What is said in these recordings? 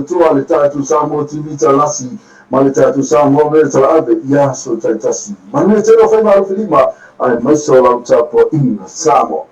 Tua le tatou Samoa TV Talasi ma le tatou Samoa Mea Talaave i aso taitasi. Manuia tele o faiva alofilima aemaise o lau tapuaiga Samoa.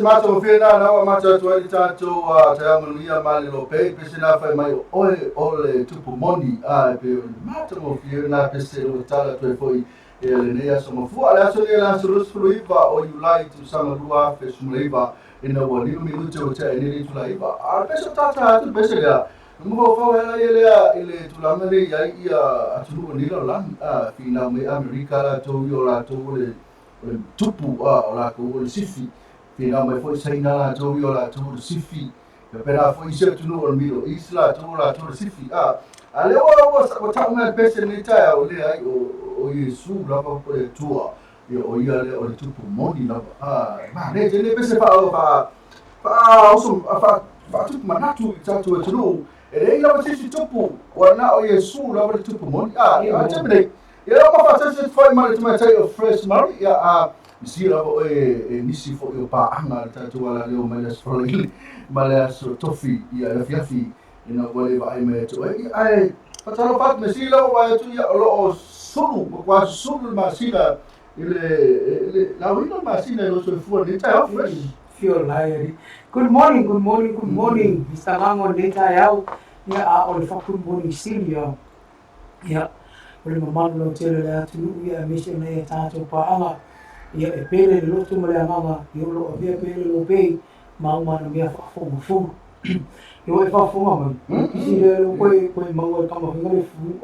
matagofie lena na ua amata atu ai le tatou taeao manuia ma le lopei pese na fai mai o oe o le tupu moni a e pei o le matagofie lena pese ua tala atu ai foi e lenei aso mafua. O le aso lenei o le aso 29 o Iulai tausaga 2019 ina ua 5 minute ua tea ai nei le itula 9. A o le pese o tata atu le pese lea, na mafaufau e ala ia lea i le tulaga lea i ai ia atunuu o lenei lalolagi, a finau mai Amerika latou ia o latou o le o le tupu a o latou o le sifi, finau mai foi Saina latou ia o latou o le sifi, faapena foi isi atunuu o le Middle East latou o latou o le sifi. A a lea ua tau mai le pese lenei taeao, leai o Iesu lava po o le Atua ia o ia lea o le tupu moni lava. A manaia tele lenei pese faa faatupu manatu i tatou atunuu, e leai lava se isi tupu ua na o Iesu lava le tupu moni. A a taimi nei ia ua faatasi atu foi ma le tamaitai o Fresh Murray ia a misia lava oe e nisi foi o paaga le tatou alaleo mai le aso Faraile ma le aso Tofi ia le afiafi ina ua le vaai mai atu ai. Ia ae faatalofa atu me sili lava vaai atu ia o lo o sulu matua sulu le masina i le lauina le masina i lou soifua nei taeao Fresh. Feel like good morning, good morning, good morning. Mr. Lango nei taeao ia a o le fa good morning sili ia. Ia, o le mamalu lautele o le atunuu, ia aemaise o nai a tatou paaga, ia e pele le loto ma le agaga, ia o lo o avea pea le lopei ma uma ana mea faafogafoga. Ia ua e faafofoga mai, isi lea lea ua koe maua e le tama le flu,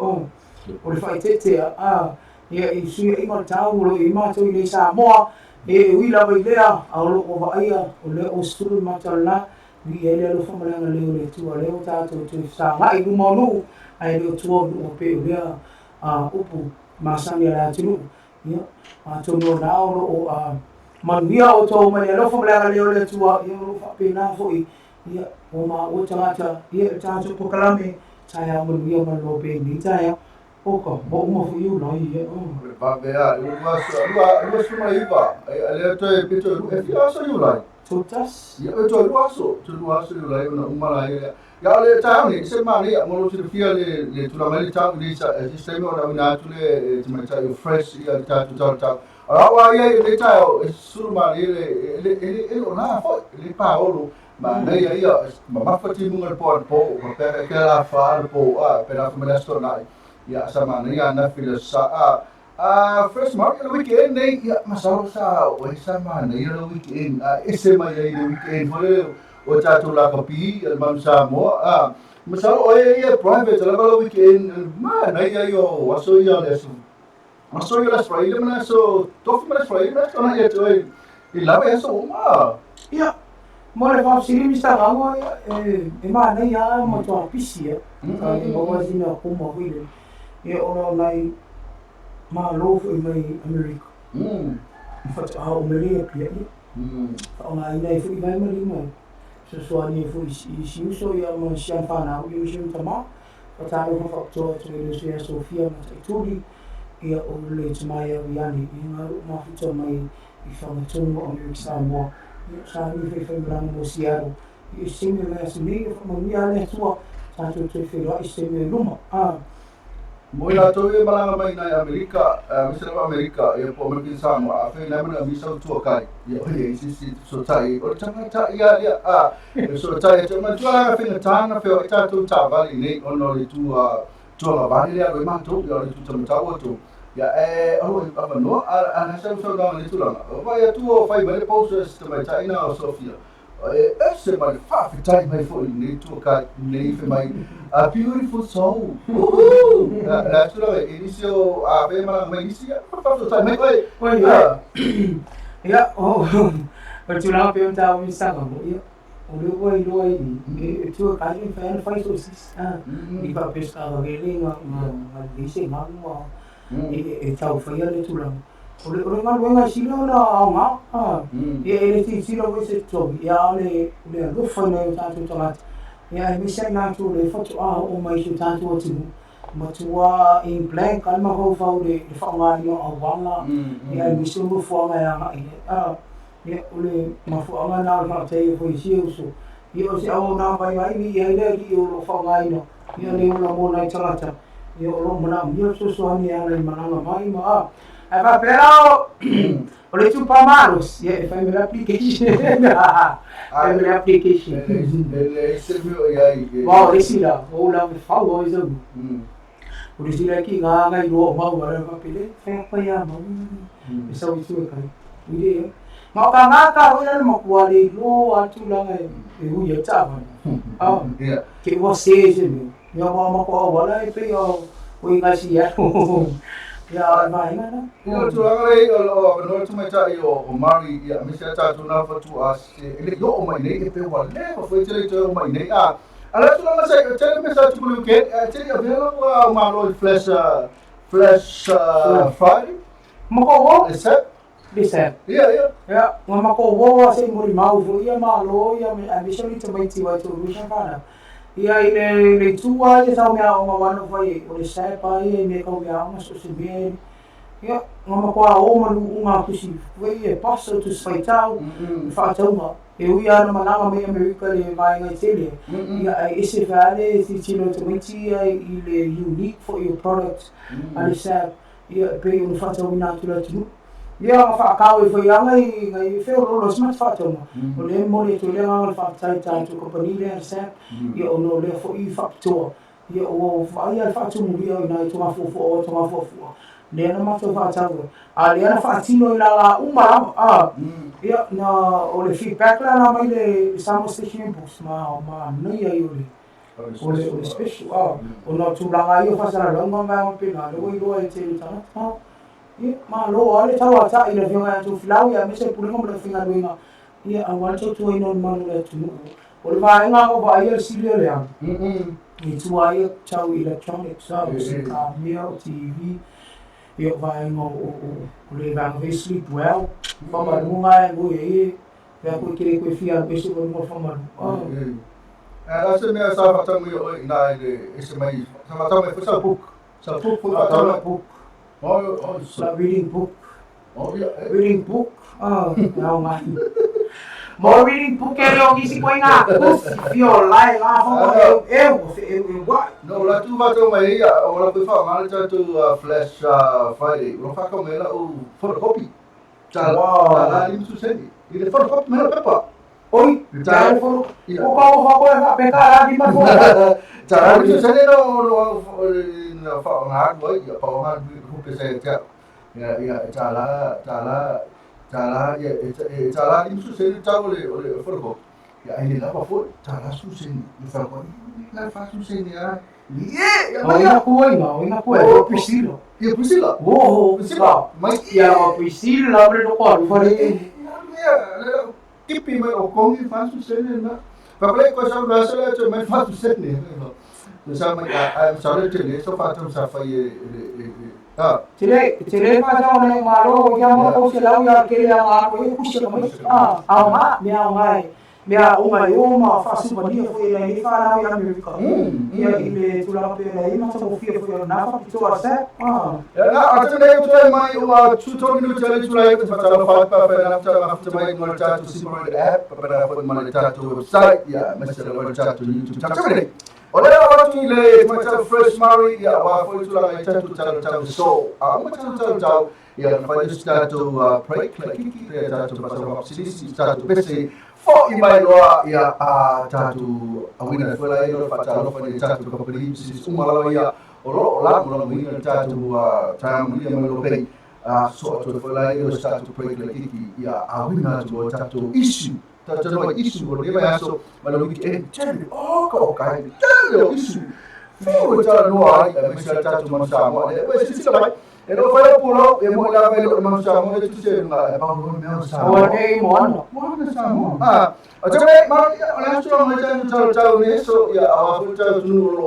o le faaeteete, a, ia i fesuiaiga o le tau o lo o i ai matou i nei Samoa, e ui lava i lea, a o lo o vaaia, o lea ua sulu le mata o le la, Viia ai le alofa ma le agalelei o le Atua, lea ua tatou toe fesagai i luma o nuu, ae le o tua o nuu e pei o lea upu masani a le atunuu. Ia, atonu o lena o lo o manuia outou mai le alofa ma le agalelei o le Atua, ia o lo o faapena foi, ia, o maua tagata, ia, i le tatou polokalame, taeao manuia ma le lope i lenei taeao. Oka, ua uma foi Iulai, ia. O le vave lava, 29, lea toe pe toe e fia aso Iulai? Toe tasi. Ia, e toe lua aso, toe lua aso Iulai ona uma laia lea. Ia, o le taeao nei, se manaia, mo lou silafia le tulaga mai le tau i le se taimi ona auina atu le tamaitai o Fresh ia le tatou talatau. O lau a ia i lenei taeao, e sulu malie le, e le o na foi, le paolo. Manaia ia, mamafa timuga le po anapo, faapea ka la fa le po a, pe la fa mai le aso Toonai. Ia, sa manaia ananafi le aso Sa. A, Fresh Murray, o le weekend nei, ia, masalo sa, oi sa manaia le weekend, a ese mai ai le weekend foi lele o tatou lakapi, le Manu Samoa, a, masalo oe ia private lava le weekend, manaia ia o aso ia o le aso, aso ia o le aso Faraile ma le aso Tofi ma le aso Faraile ma le aso Toonai atu ai, i lava i aso uma. Ia, mo le faafesili Mister Gago, ia, e manaia lava matua pisi ia. E maua sina koma foi lele. Ia, ona o nai malo foi mai Amerika. Faatoa oo mai lea i Apia, ia, faaaogaina ai foi vae ma lima e fesoasoani ai foi i si uso ia ma si ana fanau ia ma si ona tama. Faatalofa faapitoa atu i le uso ia Sofia Mataituli, ia o le tama ia Iane, ia nga loo mafuta mai i Fagatonu o Amerika Samoa, ia sa ni faifai malaga mo Seattle, ia i se taimi o le aso nei, ia faamanuia le Atua, tatou toe feiloai i se taimi o i luma. Mo i latou ia e malaga mai nai Amerika, aemaise lava Amerika, ia po o American Samoa, afai la mana misa o tuakai, ia o ia isi si fesootai, o le tagata ia ia a, e fesootai atu, manatua la faigata ona feoai tatou taavale nei ona o le itu tuagavale lea alo ai matou, ia o le itu tamatau atu, ia e o lo o avanoa, a na sau saunoaga i le tulaga, vaai atu o fai mai le post a si tamaitai na o Sofia, E ese ma le faafetai mai foi i lenei tuakai nei fai mai a beautiful soul. Woohoo! La atu la e nisi o a fe malaga mai nisi ia faafetai mai oe. Oi, Ah, ia, o le tulaga pei ona taua i Samoa, ia, o lea ua iloa i e tuakai e mafai ona fai so o se isi, i faapea se taavale nga lelei se galu ma e tau faia le tulaga. O le galuega e sili ona aoga, ia e le tilotilo foi i se totogi, ia a o le alofa i nai o tatou tagata, ia aemaise lava i latou o lea faatoa oo mai i si o tatou atunuu, matua in blank lava le mafaufau i le faaaogaina o auala, ia aemaise o nofoaga e agai i ai. Ia, o le mafuaaga lena o le faafetai ai foi i si uso, ia o se auaunaga vaivai viia ai le Alii o lo o faaaogaina, ia le ola mo nai tagata, ia o lo o manaomia le fesoasoani e ala i malaga mai ma a. Ae faapea la o O le itupa malosi, ia e fai ma le application. Fai ma le application. E leai se mea o i ai. Aua o le isi la, ua ou lave fau au i sau. O le isi la e kiga ngai loa o mau ala faapea le fai apa ia mau e sau i tua e kai. Ui le ia. Ma o ka ngaka hoi la le makua le iloa a tulaga e ui ai taavale. Ah, ke ua se se mea. Ia ma ma ko auala e pei o o i ngai si atu. Ia o le vaega lena. Ia o le tulaga lea o lo o avanoa le tamaitai o Mari ia aemaise a tatou na fatua se e le i oo mai nei e pei ua leva foi e te le i toe oo mai nei a a le tulaga sa i tele mea sa tupu i le weekend e te le i avea lau malo i flash flash Friday Ma ko wo? Le Sat. Le Sat. Ia ia. Ia, ma ma ko wo a se i molimau foi ia malo ia aemaise o le tamaiti wa i toalua si ana fanau. Ia i le le itu lava ia tau meaaoga aua na ou fai ai, o le SAP lava ia i mea tau meaaoga so o se mea ia na matua o ma luuga tusi foi ia e pasa tusi faitau le faatauga. E ui lava na malaga mai Amerika i le vaega e tele, ia ae ese foi lava le tilotilo a tamaiti ia i le unique foi o product a le SAP ia e pei ona faatauina atu i le atunuu. Ia na faatau ai foi lava nai nai feoloolo si matou faatauga. O lea e momoli atu ai le agaga o le faafetai i le tatou kamupani lea a le SAP, ia ona o lea foi faapitoa, ia ua vaaia le faatumulia i nai togafuafua o togafuafua lea na matou faatau ai. A o lea na faatino i lala uma lava, a, ia na o le feedback la na aumai le Samoa Stationery Books ma manaia ia o le o le o le special a ona o tulaga ia o faasalalauga ma vaega faapena lea ua iloa e le tele o tagata. Ia, malo lava le tauatai i le Afioga ia Tofilau aemaise le Pulega ma le aufaigaluega, ia, aua le tautuaina o le malu o le atunuu. O le vaega ua ou vaaia le sili o le alu, i tua ia tau i electronics, o se kamea, o TV, ia o vaega o le vaega foi sleep well, faamaluga e ngoi ai e, pea koe ke le koe fia alu ese koe luga o le faamalu. A se mea sa faatau mai oe i ina i le ese mai, sa faatau mai foi sau book. Sa book foi faatau mai. Book. Sa reading book. Reading book. Ah, ao ngai. Mo reading book e leo nisi koe ngā kusi fio lai ngā hongo eu eu o fe eu eu wai. No, la tu faatau mai ia, o la koe whaangale tātou Flash Friday. O la whakau mai la o photocopy. Ta la lim su seni. I le photocopy mai la pepa. Oi, ta le fono. O ka o whakoe whapeka rā di ma fono. Ta la lim su seni no no na whaangale wai, ia pa whaangale hupe se te. Ia ia ta la ta la ta la ia e ta la lim su seni ta o le o le photocopy. Ia ai le lava foi ta la su seni. I whakoe la fa su seni a. Ie, ia mai. O ina kuai o ina kuai o Priscilla. Ia Priscilla. Oh, Priscilla. Mai ia o Priscilla le no koa whare. Ia, le tipi mai o kongi fa su sene na. Fa play ko sa ba sa le mai fa su sene. Le sa mai a sa le tele so fa tu sa fa ye le a. Tele tele fa sa o nei malo ia mo ko se lau ia ke le a ko e kusi ka mai. A, a ma me a ngai. Mea uma e o ma faasuvania foi e nei whanau i Amerika. Ia i le tulaga pea e matagofie foi o nā whakapitoa a SAP. Ia na, a te nei o tulai mai o a 2 minuti a le tulai e whatalo whai pa whai na whata ngā mai ngā le tātou Simple Red app, pa pa na ma le tātou website, ia mese le le tātou YouTube. Tātou nei. O le a watu i le matou Fresh Murray, ia wā foi tulaga i tātou talo tau so. A uma tātou talo tau, ia na whai usi tātou break, le kiki, le tātou whasau whapsilisi, tātou pese, Fo'i mai loa ia a tatou auina e foe lai o le faatalofa nei tatou kamupani pisinisi uma lava ia o lo o lagolagoina le tatou taeao manuia ma le lopei a so atu e foe lai o se tatou break laitiiti ia auina atu loa tatou issue tatou ai issue o lenei vaiaso ma le wiki e tele oka oka ai le tele o issue fiu e talanoa ai aemaise le tatou Manu Samoa lea ua e silasila mai E le o fai au pulau, e moe lava e le o le Manu Samoa le tusi e luga e pau loa mea o Samoa. Ua nei mo ana. Mo ana Samoa. Ah, o te mea, ma o le aso mai tau tau tau ne so ia awa fu tau tunu o lo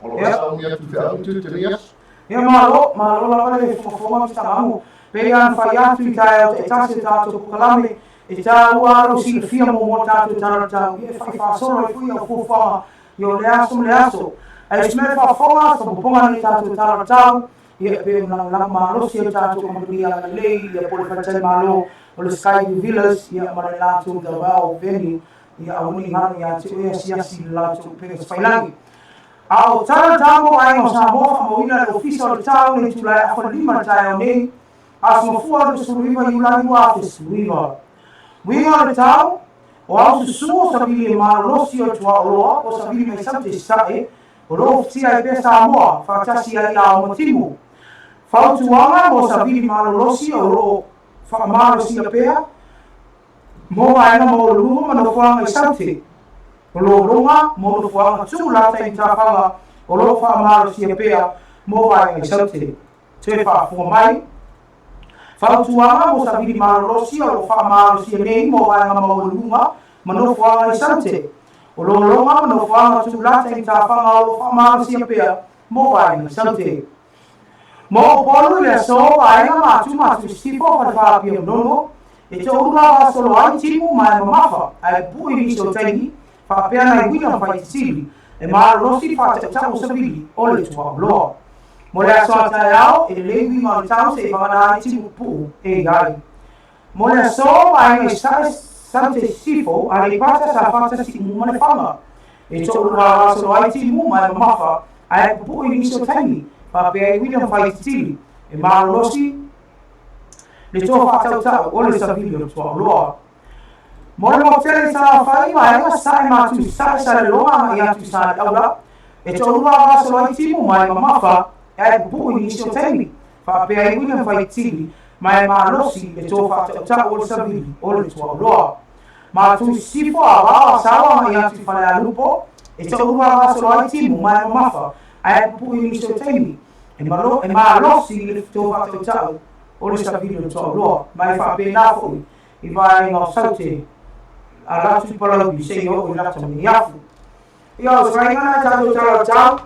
o lo sa umi atu fe au tu te nei aso. Ia malo, malo lava le fofoga ma tagamu. Pei ana fai atu i taeao taitasi o tatou polokalame e taua a lou silafia mo mo tatou talatau ia e fai faasolo ai foi au fuafuaga ia o le aso ma le aso. Ae o si mea e faafofoga faaopoopoga nei tatou talatau Ia e pei ona lagolago malosi ai le tatou kamupani agalelei ia po o le faletalimalo o le Skyview Villas ia ma le latou The Well Venue ia aua ne i galo ia te oe asiasi i le latou upega tafailagi. A o tala tago aiga o Samoa faamauina le Ofisa o le Tau le itula e afa lima le taeao nei. Aso Mafua 29 Iulai 2019. Uiga o le tau, o au susū o savili e malolosi o le tuaoloa o savili mai Saute i Sasae, o lo o ofitia ai pea Samoa, faatasi ai Ao ma Timu. Fautuaga mo savili malolosi o lo o faamalosia pea mo vaega maualuluga ma nofoaga i Saute. O lologa mo nofoaga tuulata i matafaga o lo o faamalosia pea mo vaega i Saute. Toe faafofoga mai. Fautuaga mo savili malolosi o lo o faamalosia nei mo vaega maualuluga ma nofoaga i Saute. O lologa ma nofoaga tuulata i matafaga o lo o faamalosia pea mo vaega i Saute. Mo Upolu i le aso, vaega ma atu ma Sisifo Falefaapia Manono, e toalua gasolo ai timu ma e mamafa ae pupuu i nisi o taimi, faapea nai uila ma faititili, e malolosi le faatautau o savili o le tuaoloa. Mo le aso a taeao, e lelei uiga o le tau seia vagana ai timu pupuu e i ai. Mo le aso, vaega i Sae, Saute Sisifo, Aleipata, Safata, Siumu ma Lefaga. E toalua gasolo ai timu ma e mamafa ae pupuu i nisi o taimi, faapea ai William Faititili, e malolosi le toa faatautau o le savili o le tuaoloa. Mo le motele i Salafai, vaega Sae ma Atu i Sae, Saleloga agai atu i Saleaula, e toalua gasolo ai timu ma e mamafa ae pupuu i nisi o taimi, faapea ai William Faitili, ma e malosi le toa faatautau o le savili o le tuaoloa. Ma Atu i Sisifo, Avao, Asau agai atu i Falealupo, e toalua gasolo ai timu ma e mamafa ae pupuu i nisi o taimi, e malosi le toa faatautau o le savili o le tuaoloa, ma e faapena foi i vaega o Saute a latu i Palauli seia oo i Lata Muniafu. Ia, o se vaaiga lena i tatou tala o le tau,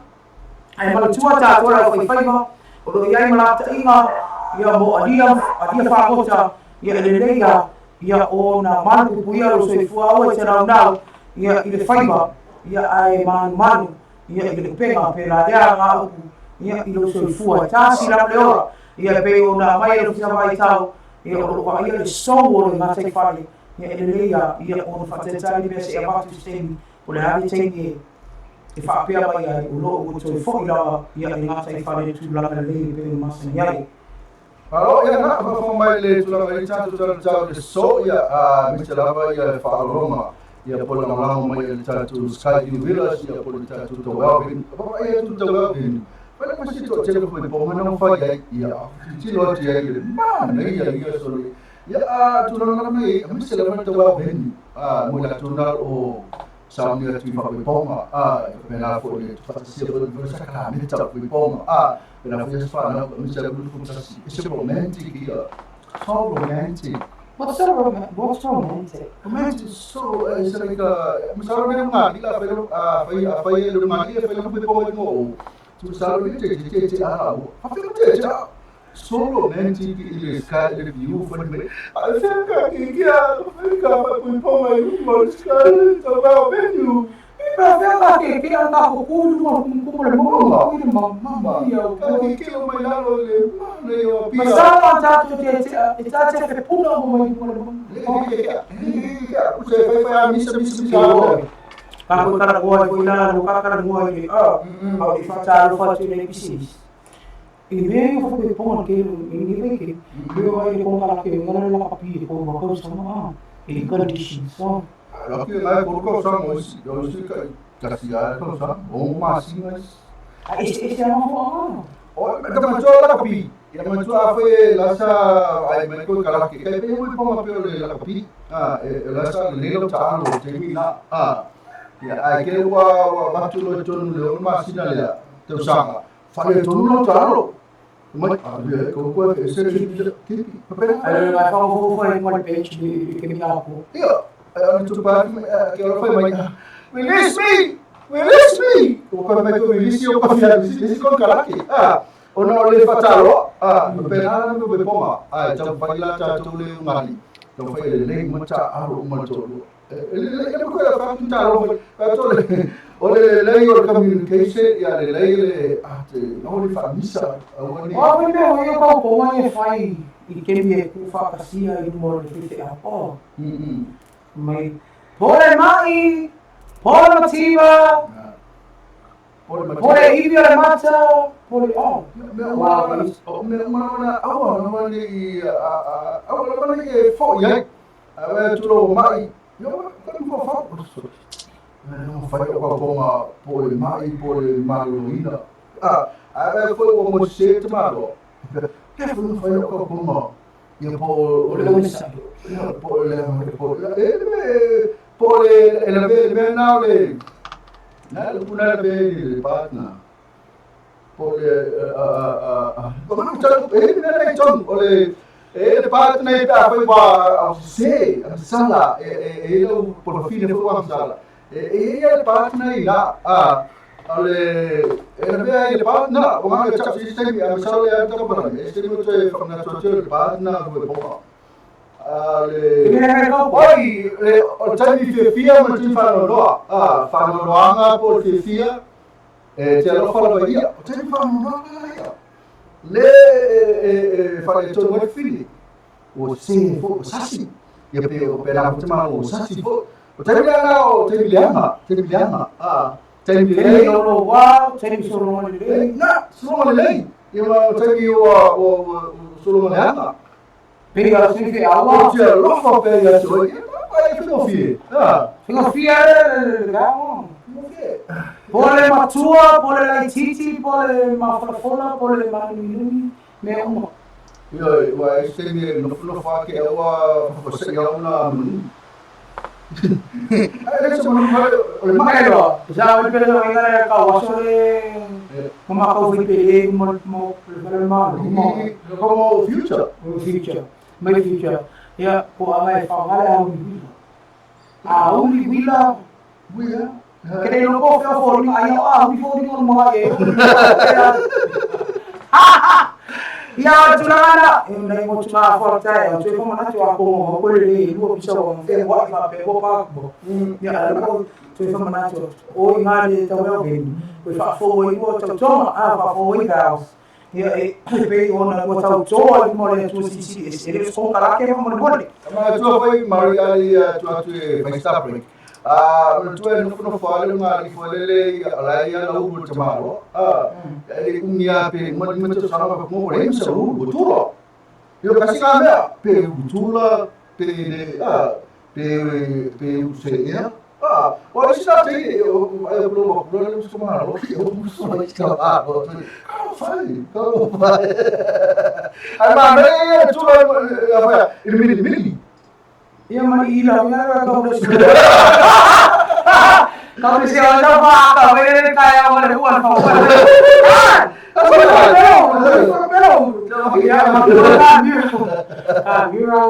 ae manatua tatou le aufaifaiva o lo o i ai ma lapataiga ia mo alia, alia fagota, ia e lelei a ia ona malupuipuia lou soifua aua e te naunau ia i le faiva ia ae manumanu ia i le upega pēlā lea ngā upu ia i lou soifua e tasi lava le ola ia e pei ona aumai e lou vaitau ia o lo o vaaia le sou o le gataifale ia e lelei a ia ona faatalitali mea seia avatu se taimi o le a le taimi e faapea mai ai o lo o ua toe foi lava ia le gataifale i le tulaga lelei e pei ona masani ai. Malo, ia na faafofoga mai le tulaga i tatou talantau le so ia a aemaise lava ia le faaaloaloga ia po o le lagolago mai i le tatou Skyview Villas ia po o le tatou Tauau Vavaia atu le Tauau Venue fai ma si toatele foi po o mana fai ai ia tilotilo atu ai le manaia ia sole ia a tulaga lava nei aemaise lava le Tauau Venue a mo latou na o sauni atu i faapoipoga a faapena foi le faatasia foi le sakalameta o poipoga a pena foi aso whanau aemaise lava le tasi ese romantic ia so romantic. What's so what's romantic? Romantic is so it's like masalo ne nga la fai a fai a fai le nga li fai le poipoga i mo tu salo ni te te te a fa fe te te so romantic i le sky le view fa me a fe ka ki ki a fe ka fa poipoga i mo sky to ba venue. Pe fea ka ke ke ana ka ko kū lunga o kumukumu le mo Mama. i le mama ia o Ka ki ki o mai lalo le mana i o pia. Masalo a tātou te te e tātou te puna o mai lunga le Le mama. ke ke ke ke se fai fai a misa misa misa. Ka koe karakoa i koe nā no ka karakoa i le a au i whataalo whatu i le business. I mea i o whape ponga ke i ni wei ke me o ai ko ngala ke ngala la kapi e ko makau sama a e condition so. Laki ngai ko ko sa mo si o si ka ka si a ko sa o ma si ngai. A ese ese ama fo a. O ta ma cho la kapi. Ia ma cho a fe la sa ai mai ko ka la ke kai pe mo ponga pe le la kapi. A e la sa le lo ta lo te mi na a. Ia ai ke wa wa ma tu lo tonu le o ma si na le te sa. Fa le tonu lo ta lo. Mai a le ko ko e se ki ki pe. Ai le mai fa fo fo i mo le bench ni ke mi ako. Ia, a tu pa ke ora fai mai. Release me! Release me! O ka mai ko release o ka fia release ko kalaki. Ah, ona o le fatalo. Ah, pe na na pe poma. Ah, tau fai la ta tu le ngali. Tau fai le le ma ta aro ma to. Le le ko la fa tu ta lo fa to le. O le le o le communication ia le le le ah te o le fa misa. O ni. O me mea o ia kau ponga e whai i ke mi e ku whakasia i mo le te a o. Mai pole mai, pole mativa. Po le Po le ivi o le mata, po le o. Mea uma o mea uma lava na aua lava le i aua lava le e fo'i ai. Ae atu lo mai, yo ka mo fa. Na fai o ka konga po le mai po le maloloina. A ae foi o mo se te malo. Ke foi fai o ka konga. Ia po o le onisai. Ia po le po e le po le e le le mea na le na le puna le le partner. Po le a a a ko ta e le le tong o le e le partner e pa foi wa se a sala e e e lo por fine foi wa sala. E e e le partner i la a o le e le mea i le partner o ngā le system a sala le ta pa e se mo te fa na to le partner ko po a le Te mea ka Oi, le o taimi fiafia ma te whanau a whanau po le fiafia e te alofa lava ia, o taimi whanau ia. Le e whare tonu mai whiri, o se fo, o sasi, ia pe o pe rā te malo o sasi fo, o taimi lea o taimi leanga, a taimi Te lelei, lo wa, te mi solo le le. na, solo lelei, ia ma o taimi o solo leanga. Pe ia se fi O awa. te alofa pe ia te oi, e whino fie, a, Finga fia le le ga. whino fie. Po le matua, po le laititi, po le mafolafola, po le manuminumi, mea uma. Ia, ua e se me no no fa ke ua fa se ia una manu. Ai le se manu o le mai. Melo, sa o pele o ina ka waso le mama ka fi pele mo mo le ma mo Como future. Future. My future. Ia po anga e fa ngale au ni wila. A uli wila Wia. Kere no ko feo fo ni ai a uli fo ni mo e. Ia tulaga e nei mo tuna fo ta e tu fo mana tu a ko mo ko le lu pisa o fe wa fa pe ko pa ko. Ia ala ko tu fo mana tu o inga le ta wa be. Ko fa fo i mo ta toma a fa fo i ka. Ia e pe o na ko ta to i mo le tu si si e le so kala ke mo mo le. Ma tu foi mari ali tu atu e fa stop break. A tu e no no fa le nga ni fo le le ala ia la u te malo. A e umia pe mo mo te sa ma ko le se u tu lo. Io kasi ka mea pe u tu la pe le a pe pe u se ia. A o si sa te o e lo lo le so ma lo ki o so ma ka a o ka fai ka fai. Ai ma me tu la fa il mili mili. Ia mani ila ia ka ko le. Kau ni siapa pa ka we kaya mo le uan pa. Ia ma ka mi. Ah mi ra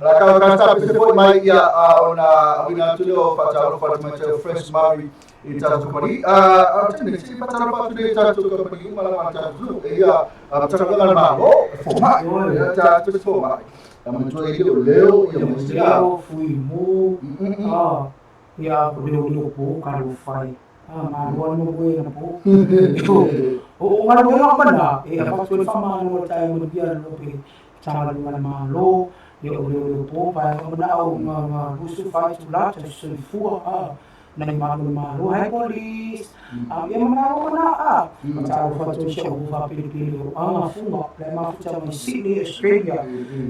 La ka ka ta pe foi mai ia ona wina tu leo fa ta fa mai te fresh mari i ta tu pari a te ne si pa ta pa tu le ta tu ka pari ma la ma ta tu e ia a ta ka ma lo fo ma ia ta tu fo ma a ma tu e leo leo ia mo si Leo fui mu. Ah ia ko leo leo po ka lo fai. Ah ma lo no ko na po. O ngā lo ngā mana e a fa tu fa ma no ta mo bia lo pe ta lo ma lo ia o leo leo po pa o na au ngā ngā rusu fai tu la ta su fu a na ma lo ma lo hai police a ia mana o na a ta o fa tu se o fa pili pili o a ngā funga le ma fu ta mai Sydney Australia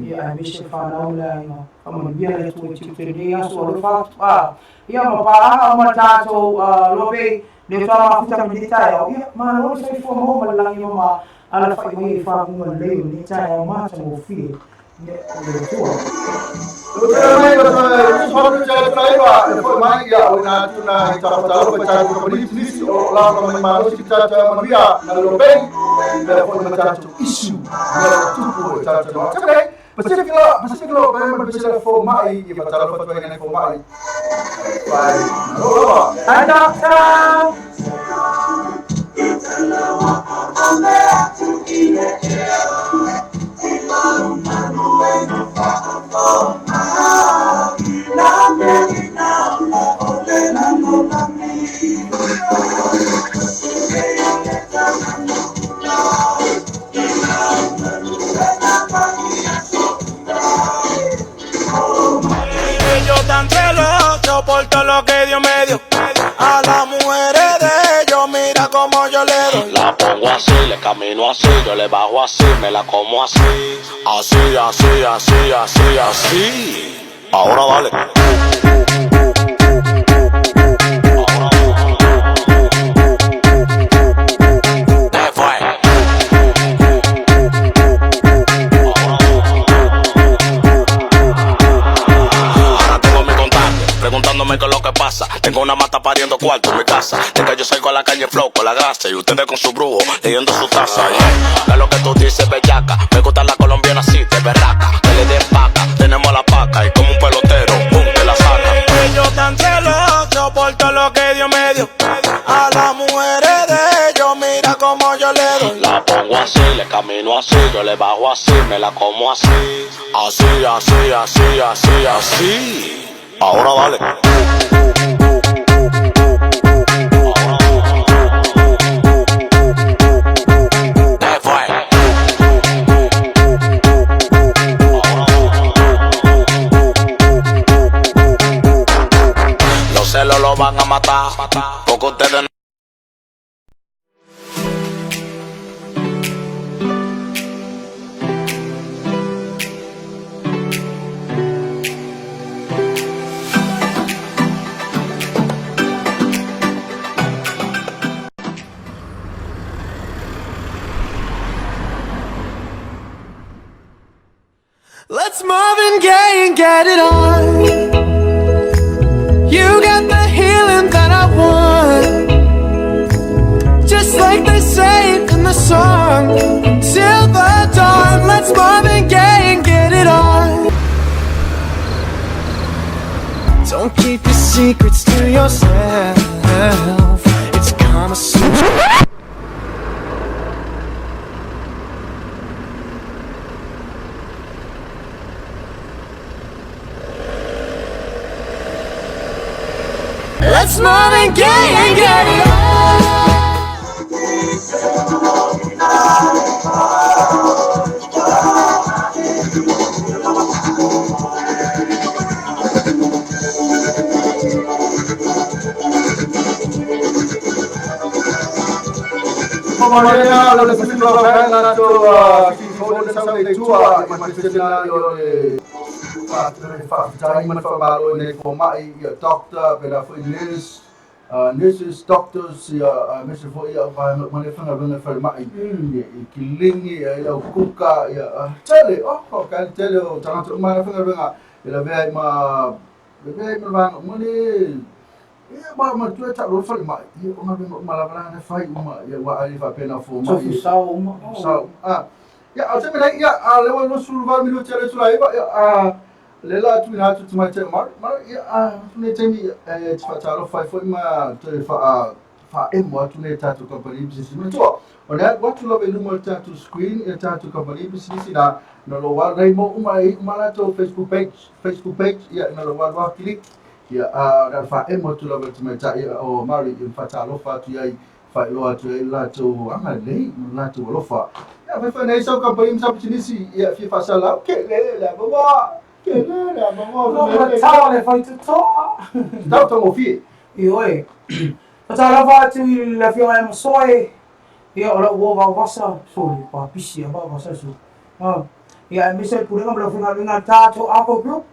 ia ai me se fa na o le nga fa ma bia le tu ti te ni a so lo fa a ia ma pa a ma ta to lo pe le fa ma fu ta mi ta ia ma lo se fu mo ma langi ma ala fa i fa mo le ni ta ma ta mo fi ia o le tua. Mai ba sa tu ta ba e foi mai ia o na tu na i ta ta lo ta ko pari nisi o la ma ma lo si ta ta ma via na lo pe le foi ma ta tu issue na tu ko ta ta no ta Pacific lo Pacific lo ba ma Pacific fo mai i fa ta lo fa tu ngai fo mai bai lo lo Hi doctor. Ellos tan celosos por todo lo que Dios me dio. A las mujeres de ellos, mira cómo así, le camino así, yo le bajo así, me la como así. Así, así, así, así, así. Ahora dale. Te fue. Ahora tengo mi contacto, preguntándome qué es lo que pasa. Tengo una mata pariendo cuarto en mi casa. De que yo salgo a la calle flow con la grasa y ustedes con su brujo leyendo su taza. Yeah. ¿Qué es lo que tú dices, bellaca? Me gusta la colombiana así, de berraca. Que le den paca, tenemos la paca y como un pelotero, pum, te la saca. Ellos tan celosos por todo lo que Dios me dio. A las mujeres de ellos, mira cómo yo le doy. La pongo así, le camino así, yo le bajo así, me la como así. Así, así, así, así, así. Ahora dale. Te fue. Los celos lo van a matar, porque ustedes no. Let's Marvin Gaye and get it on. You got the healing that I want. Just like they say it in the song. Till the dawn, let's Marvin Gaye and get it on. Don't keep your secrets to yourself. It's Kama Sutra. Let's Marvin Gaye and get it on. Faamanuiaga o le Pacific lava vaega latou 64 le 72 i Manchester United o le faafetai ma le faamalo i nei fomai ia doctor pela foi nurse nurses doctors ia aemaise foi ia vaega uma lea e faigaluega i falemai i kilini i au kuka ia tele oh ka le tele o tagata uma lea e faigaluega e lavea ai ma lavea ai ma le vaega uma lea. Ia, ma manatua e tau loa le falemai, ia o galuega uma lava la na fai uma, ia aua a le faapea na o fomai. Tofu sao uma. Tofu sao. Ah, ia, a o le taimi nei, ia, a lea ua 28 minute a le itula iva, ia, a, lea la tuuina atu i le tamaitai o Maro, Maro, ia, a, lenei taimi, ia, e te faatalofa ai foi ma toe faa, faaemo atu nei tatou kamupani pisinisi. Manatua, o le alu atu lava i luma o le tatou screen ia tatou kamupani pisinisi na, na lou alu nei mo uma e uma latou Facebook page, Facebook page, ia, na lou alu lava click, Ia, a, na o le faaemo atu lava i le tamaitai o Mary i faatalofa atu i ai, faailoa atu ai le latou agalelei ma le latou alofa. Ia, fai fai nei sau kamupani ma sau pisinisi, ia, fia faasalau, ke le le avanoa, ke le le avanoa, Ua matau le faitotoa. Tau taugofie. Ioe. Faatalofa atu i le Afioga ia Masoe, ia o lau uo vaovasa, sole, papisi a vaovasa so. Ia aemaise le pulega ma le aufaigaluega a le tatou Arco Group,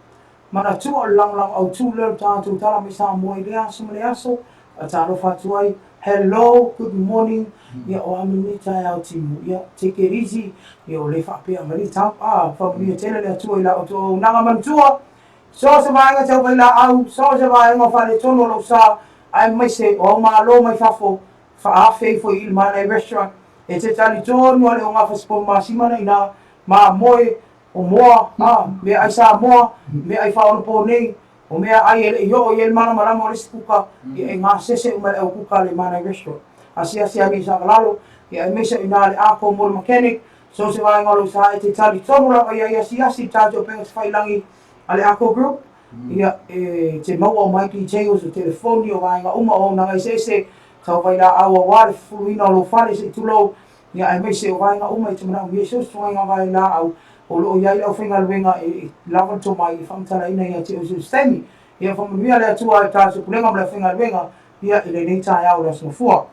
Manatua o le lagolago autu lea o le tatou tala mai Samoa i lea aso ma le aso, faatalofa atu ai, hello, good morning, ia o a lenei taeao timu, ia take it easy, ia o le faapea mai le tau, a faamanuia tele le Atua i la outou auaunaga manatua, so o se vaega tau vailaau, so o se vaega o faaletonu o lou sa, aemaise o au malo mai fafo, faaafe ifo i i le Manai Restaurant, e te talitonu a le o gafa sipomu masima na ina, mamoe, O moa, ā, meaai Samoa, meaai faaonaponei, o meaai e le i oo i ai le malamalama o le isi kuka, ia e gasese uma e le au kuka a le Manai Restaurant. Asiasi ane i Savalalo, ia aemaise o i ina le Ako Motor Mechanic, so se vaega o lou sa e te talitonu lava i ai asiasi i le tatou upega tafailangi a le Ako Group, ia e te maua o mai details o telefoni o vaega uma o auaunaga eseese, tau vailaau aua le fufuluina o lou fale se i tulou, Ia, aemaise o vaega uma i te manaomia i so o se ituaiga vaelaau o lo o i ai le aufaigaluega e lava le tomai e faamatalaina ia te oe i so o se taimi. Ia faamanuia le Atua i le tatou pulega ma le aufaigaluega ia i lenei taeao o le Aso Gafua.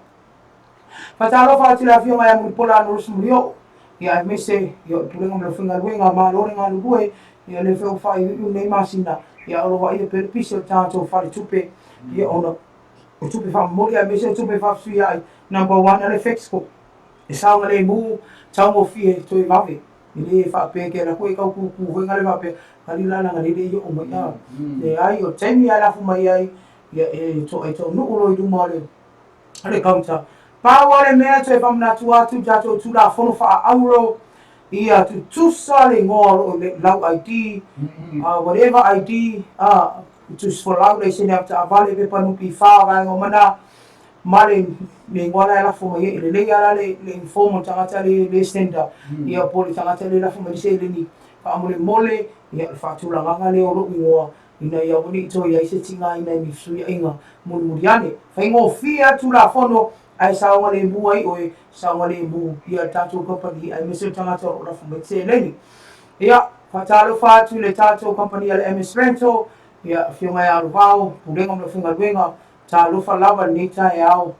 Faatalofa atu i le Afioga ia Mulipola Anarusi Mulioo, ia aemaise ia o le Pulega ma le Aufaigaluega, malo le galulue, ia lea foi ua faaiuiu lenei masina, ia o lo o vaaia pea le pisi o le tatou faletupe, ia ona o tupe faamomoli aemaise o tupe faafesuiai, number one a le Fexco, e saogalemu, taugofie, toe vave. E le faapea e te alu atu e tau tutu foi na le faapea, kali la leaga lea e le i oo mai a. Leai, o le taimi lava e lafo mai ai, ia e taunuu loa i luma o le o le counter. Pau lava le mea e toe faamanatu atu i tatou Tulafono faa-auro, ia tutusa le igoa o lo o i lau ID, whatever ID, tusi folau, laisene avetaavale, pepa NPF, vaega uma na, ma le igoa la e lafo mai ai. E lelei lava la le inform o le tagata le sender, ia po o le tagata lea e lafo mai le seleni, faamolemole, ia o le faatulagaga lea o lou igoa, ina ia aua ne i toe i ai se tigaina i ni fesuiaiga mulimuli ane. Faigofie lava le Tulafono ae saogalemu ai oe, saogalemu ia le tatou kamupani aemaise o le tagata o lo o lafo mai le seleni. Ia, faatalofa atu i le tatou kamupani a le MS Rental, ia, Afioga ia Alovao, Pulega ma le Aufaigaluega, talofa lava i lenei taeao.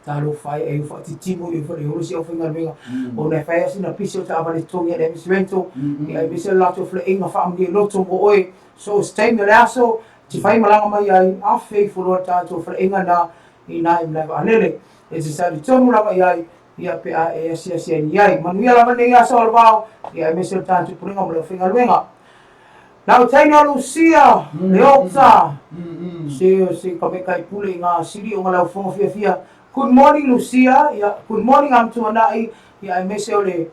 Talofa e, ai ua faatitimu i faleolo si aufaigaluega ona e fai lava sina pisi o taavale totogi a le MS Rental, ia aemaise le latou faleaiga faamalie loto mo oe so o se taimi o le aso te fai malaga mai ai, afe ifo loa le tatou faleaiga na i nai malae vaalele. E te talitonu lava i ai, ia pe a e asiasi ai i ai. Manuia lava lenei aso Alovao, ia aemaise le tatou pulega ma le aufaigaluega. Lau teine o Lusia, Leota, se se tamaitai pule i ngā sili o ngā laufono fiafia. Good morning Lusia, ia good morning Amtuana'i, ia aemaise o le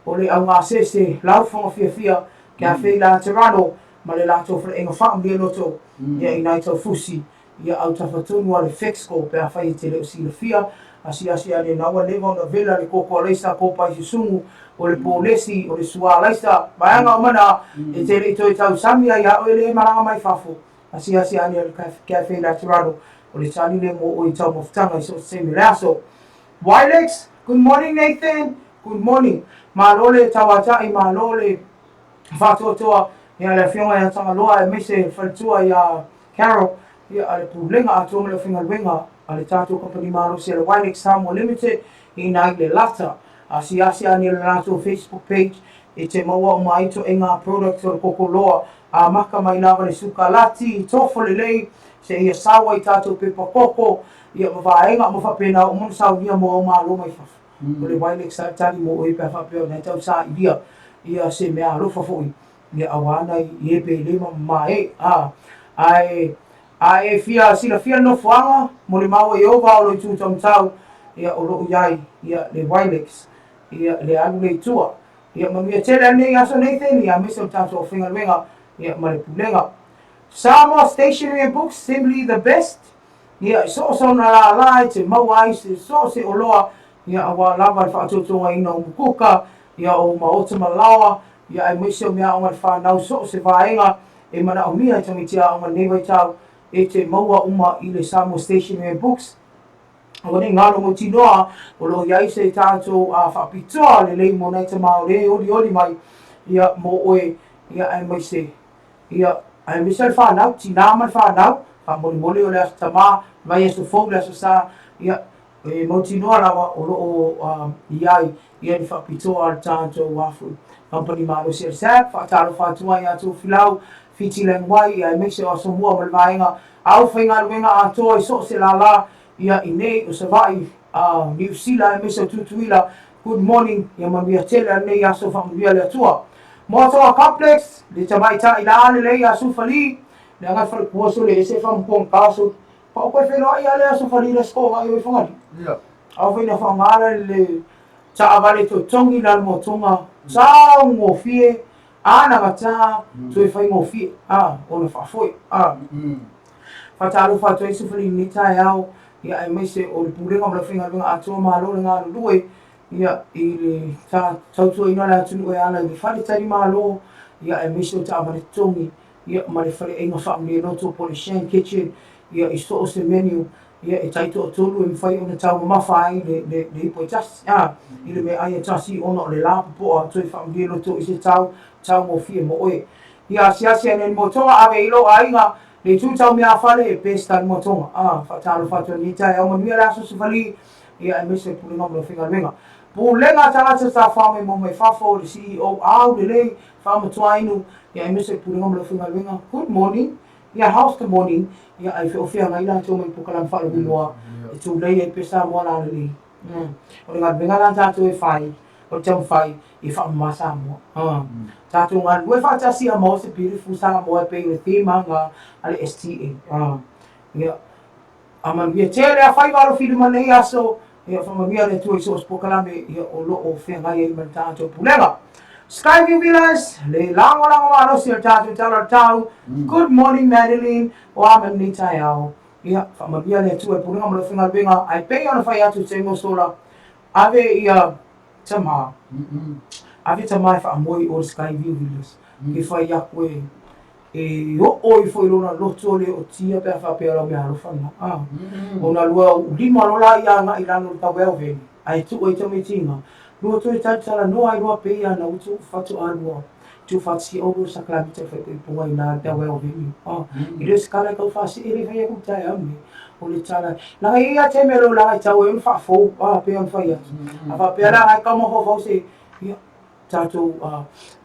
o le augasese laufono fiafia ke a fei la Terano ma le latou faleaiga faamalie loto ia i nai taufusi ia autafa tonu a le Fexco pe afai e te le o silafia, asiasi ane na ua leva ona vela le koko alaisa kopa i susugu o le polesi o le sua alaisa vaega uma na e te le i toe tausami ai ia oe le malaga mai fafo, asiasi ane a le Cafe Laterano o le tali lea mo oe i taumafataga i so o se taimi o le aso. Wilex, Good morning Nathan, good morning. Malo le tauata'i, malo le faatoatoa ia le Afioga ia Tagaloa aemaise le faletua ia Carol, ia a le Pulega atoa ma le aufaigaluega a le tatou kamupani malosi a le Wilex Samoa Limited i ina i le lata. Asiasi ane i le latou Facebook page e te maua uma ai toega products o le koko loa, amata mai lava le sukalati, tofo lelei, seia sau ai tatou pepa koko, ia ma vaega uma faapena uma ona saunia mo au malo mai fafo. O le Wilex lava le tali mo oe pe a faapea o lena e tau sailia ia se mea alofa foi Ia aua ana i e pe le ma mama e. A, ae, a e fia silafia le nofoaga mo le maua Ieova o lo itu taumatau, ia o lo o i ai, ia, le Wilex, ia, le alu lea i tua. Ia manuia tele anei aso Nathan, ia aemaise o le tatou aufaigaluega, ia, ma le pulega. Samoa Stationery and Books, simply the best. Ia, i so o sona lālā e te maua ai se so o se oloa, ia, aua lava le faatotogaina o mukuka, ia, o maota ma laoa, ia, aemaise o meaaoga a le whanau so o se vaega e manaomia e tamaiti aoga nei vaitau e te maua uma i le Samoa Stationery and Books. Aua nei ngalo mautinoa o lo o i ai se tatou faapitoa lelei mo nai tama o le olioli mai ia mo oe ia aemaise ia aemaise le whanau, tinā ma le whanau, faamolemole o le aso tamā, vaiaso fou le aso sa, ia E mautinoa lava o lo o i ai ia ni faapitoa a le tatou afu kamupani malosi a le SAB, faatalofa atu ai ia Tofilau, Fiti Lang Wai, aemaise o Asomua ma le vaega aufaigaluega atoa i so o se lālā ia i nei o Savaii, Niu Sila aemaise o Tutuila. Good morning, ia manuia tele a lenei aso faamanuia le Atua. Moatoa Complex, le tamaitai la lelei ia Sufali, leaga e falepua sole ese e faamukuaga so Pa o koe whenua i a le aso whali le sko ngai oi whangali. Ia. Au whaina whangara le taavale totongi la mo tonga tau ngofie ana gata toe whai ngofie a ona whaafoe a. Whatalofa atu ai Sufali ni taeao ia aemaise o le pulega ma le aufaigaluega atoa malo le galulue ia i le tautuaina o le atunuu e ala i le fale tali malo ia aemaise o taavale totogi ia ma le faleaiga faamalie loto po o le Shan Kitchen, ia i so o se menu, ia e taitoatolu e mafai ona taumamafa ai le, le, le ipu e tasi, a, i le meaai e tasi ona o le la popoa toe faamalie loto i se tau taugofie mo oe. Ia asiasi ane i le motoga, ave i lou aiga, le itu tau meafale e best ai le motoga. A, faatalofa atu ai i lenei taeao, manuia le aso Sefali, Ia aemaise le Pulega ma le Aufaigaluega. Pulega a tagata tafao mai mau mai fafo, le CEO au lelei, faamatuainu, ia aemaise le Pulega ma le Aufaigaluega. Good morning. Ia how's the morning? Ia ai feofeagai latou mai polokalame faalauiloa e tulei ai pea Samoa lalelei. O le galuega la tatou e fai, o le taumafai e faamama Samoa. Tatou galulue faatasi a maua se beautiful Samoa e pei o le theme lena a le STA. Ia, a manuia tele afai valofilima nei aso, ia faamanuia le Atua i so o se polokalame ia o lo o feagai ai ma le tatou pulega. Skyview Villas, le lagolago malosi o le tatou Tala o le Tau. Good morning Madeline, o a mai lenei taeao. Ia, faamanuia le Atua i pulega ma le aufaigaluega, ae pei ona fai atu i taimi o sola, ave ia tama, ave tama e faamoe i o i Skyview Villas, ke fai aku e e oo ifo i lona loto le ootia pe a faapea o lau meaalofa lena. A. Ona lua lima loa laia agai i lalo o le taueo veni, ae tuu ai tamaitiga, lua toe talitalanoa ai loa pei ana ua faatoa lua tuufaatasia oulua sakalamita i le faaipoipoga i ina i le taueo veni. A. E le o se tala e tau faasee le fai atu i le taeao lenei. O le tala, leaga e i ai lava taimi e alu ai e tau ai ona faafou, a, pei ona fai atu. A faapea la e tau mafaufau se, ia, tatou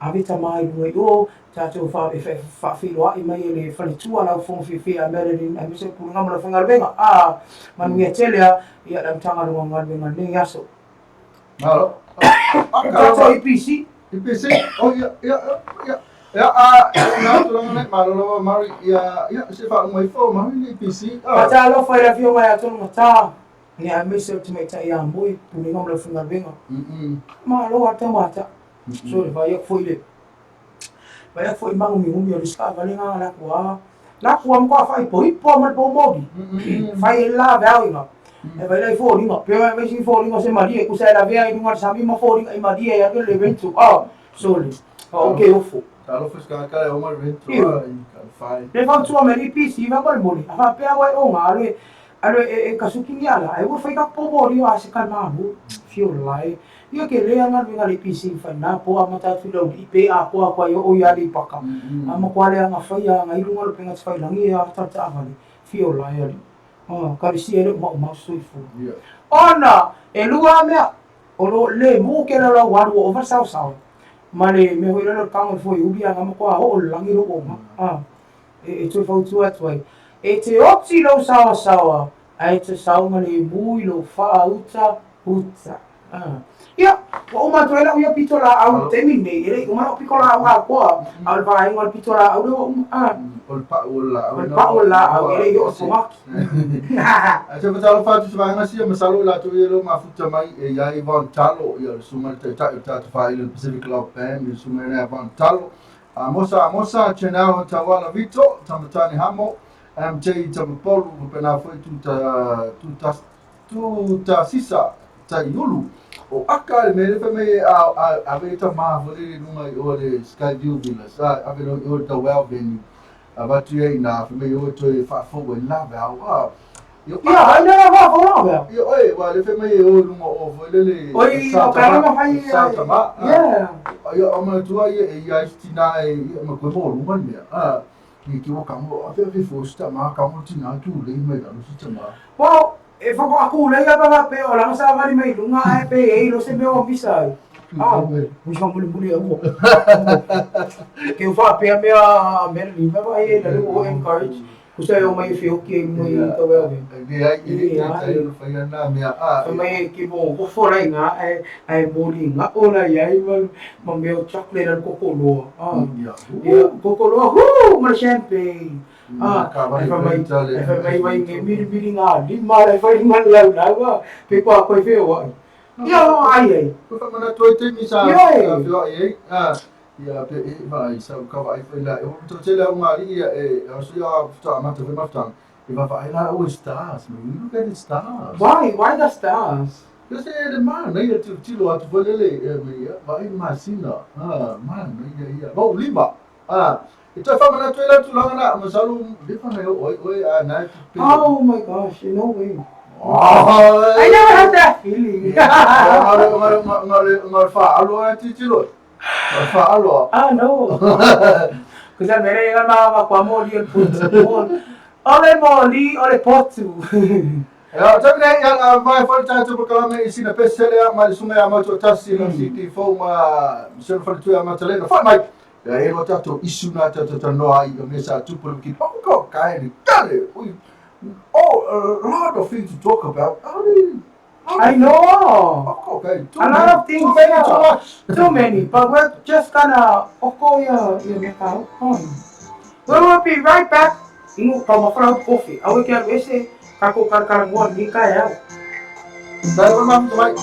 ave tama i luga i o, tatou faafeiloai mai e le faletua lau fofoga fiafia a Madeline aemaise le pulega ma le aufaigaluega. A manuia tele a ia le amataga o galuega i lenei aso. Malo. Tatou EPC. EPC. Oh ia ia ia. Ia a na tulaga nei malo lava Mari ia ia se faauma ifo Mari le EPC. Faatalofa i le afioga ia Tologata. Ia aemaise o le tamaitai ia Moe, Pulega ma le aufaigaluega. Malo lava le taumata. So le vaai atu foi i le vaai atu foi i magumiugumi o le isi taavale lena la atu lava la atu lava matua faaipoipo lava ma le poumoli. Fai ai le laveao i ina. E vaai la i foliga, pei lava e isi foliga o se malie, tusa e lavea i luga o le sami ma foliga i malie e alu le rental. Ah, sole. Okay ofo. Talofa se tagata e oma le rental i ka fai. Le fautua mai le EPC faamolemole, a faapea ua e oga alu e Alu e kasuki ni ala, ai ua fai ka poumoli o a se ka malu, fio lai. Ia ke le anga luenga le pisi fai na po a mata atu lau li pe a koa koa i o ia li paka. A ma koa le anga fai a ngai lunga lo penga fai langi a ta ta avale, fio lai ali. A ka risi ele uma uma soifua. Ona e lua mea o lo le mu ke la lau alu o va sao sao. Ma le mea hoi lalo kango foi uli anga ma koa ho o langi lo o ma. A e toe fautua atu ai, E te oti lou saoasaoa, ae te saogalemu i lou faauta uta. Ia, ua uma atu ai lau ia pitolaau i le taimi lenei, e le i uma lau pitolaau atoa, a o le vaega o le pitolaau lea ua uma. O le pau o le laau. O le pau o le laau, e le i oo i Pogaki. Ae se fatalofa atu i se vaega sia, masalo i latou ia e le o mafuta mai e i ai Von Talo, ia o le susuga i le Taitai o le tatou Faaili o le Pacific Love Band, le susuga lena ia Von Talo. Amosa Amosa, Chenao Tauala Vito, Tamatane Hamo, MJ Tamapolu, faapena foi Tuta, Tuta, Tutasisa Taiulu. O aka le mea le fai mai a, a, ave ta ma foi le lunga i o le Skyview Villas, a, ave lo i o le Tauau Venue. Avatu ia ina, fai mai o toe faafou ai la veao. A, Ia, ai lea faafou la veao. Ia, oe, ua le fai mai e o i luga o foi lele. Oi, o pea ma fai. Sa tama. Yeah. Ia, o manatua ia e ia isi tina e ia ma koe mo lunga le mea. A, ni ki wa kamo, a fe fe fo si tama, kamo tina tu lei mai lalo si tama. Well, e whakaako lei a panga pe o langa sa vali mai lunga ae pe e ilo se mea o misa ai. Ah, ui fa muli muli au. Ke u wha pea mea Madeline, fa fa e lalu o encourage. Kusa e o mai e whioki e mai i tau eo. E ai e e tai o whai ana mea a. Fa mai e ki mo kofo lai ngā e e moli ngā o lai ai ma ma mea o chocolate an koko loa. Ah. Ia koko loa hu ma champagne. Ah, e fai mai e fai mai mai nge miri miri ngā lima lai fai ngā lau lau pe kua koe wheo ai. Ia o ai ai. Ko whamanatu ai taimi sa whio ai ai. Ah. Ia pe e va i sa ka vai foi la. O to tele o ngā ia e o so ia ta mata foi mafutanga. E va vai la o stars. We look at the stars. Why? Why the stars? Kasi e le mana ia tilo tilo atu foi lele e me ia vai masina. Ah, mana ia ia. Vau lima. Ah, e toe whamanatu e la tulaga na masalo le whanga oi oi a na te Oh my gosh, no way. Oh, I never had that feeling. Ngare ngare ngare ngare whaaloa e titilo. Ngare whaaloa. Ah, no. Kusa mere nga ma ma kwa moli o le potu. O le moli o le potu. Ia, o taimi nei, ia, a mai foi tatou polokalame i sina pese lea mai le susuga ia Mautoatasi, lau CD fou ma si ona faletua ia Matalena. Foi mai! Ia, e lua tatou issue na tatou talanoa ai i mea sa tupu i le wiki. Oh, God, ka e kale! We, oh, a lot of things to talk about. I know. Oh, okay. Too A lot many, of things, Too many, yeah. too much. Too many, but we're just gonna oko ia ia mea kau. We will be right back. Ingo ka mafara kofi. Awe ke alu ese ka ko karakara mua ni ka e au. Tae mai mafuta mai.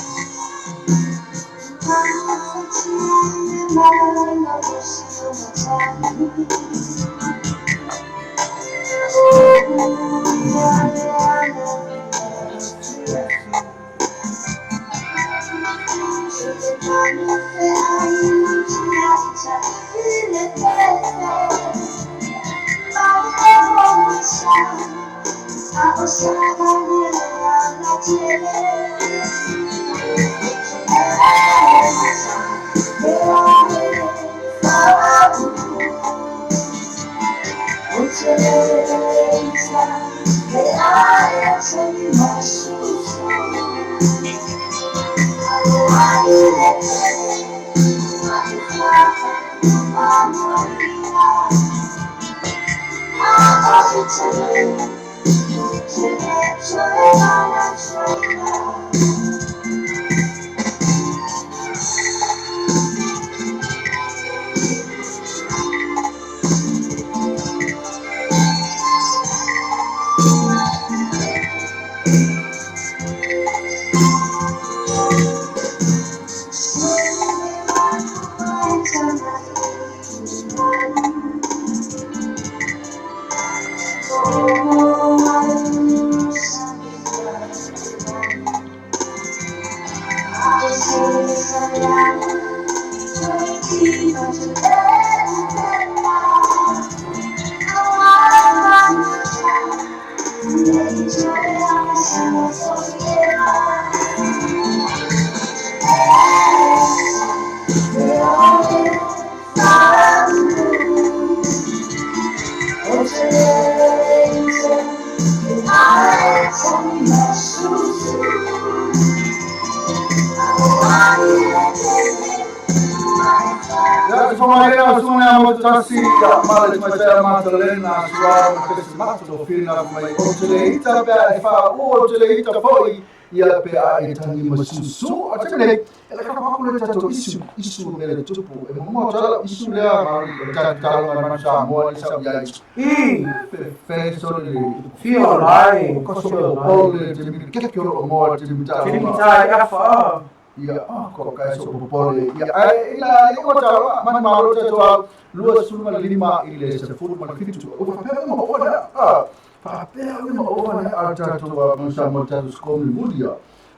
Ia, te whamarena o susuga ia Mautoatasi, ia, ma le tamaitai a Matalena, sua ma pese mato o whina mai o te le ita pea e wha o te le ita foi, ia pea e tangi ma susu. A te nei, e la kapa le tatou isu, isu me le tupu, e momoa tala isu lea ma o tatou taloga mai Samoa ni sa iai. I, Fe fe so le fia o lai. o kaso o le te mi keke o moa te mi Te mi taloga. tai afa. Ia, ah, ko kai so popole. Ia, ai ila i o talo, man malo te toa, 25 i le 17. O whapea uma o na, ah, whapea uma o na a tātou a mansa mo tātou skomi muria.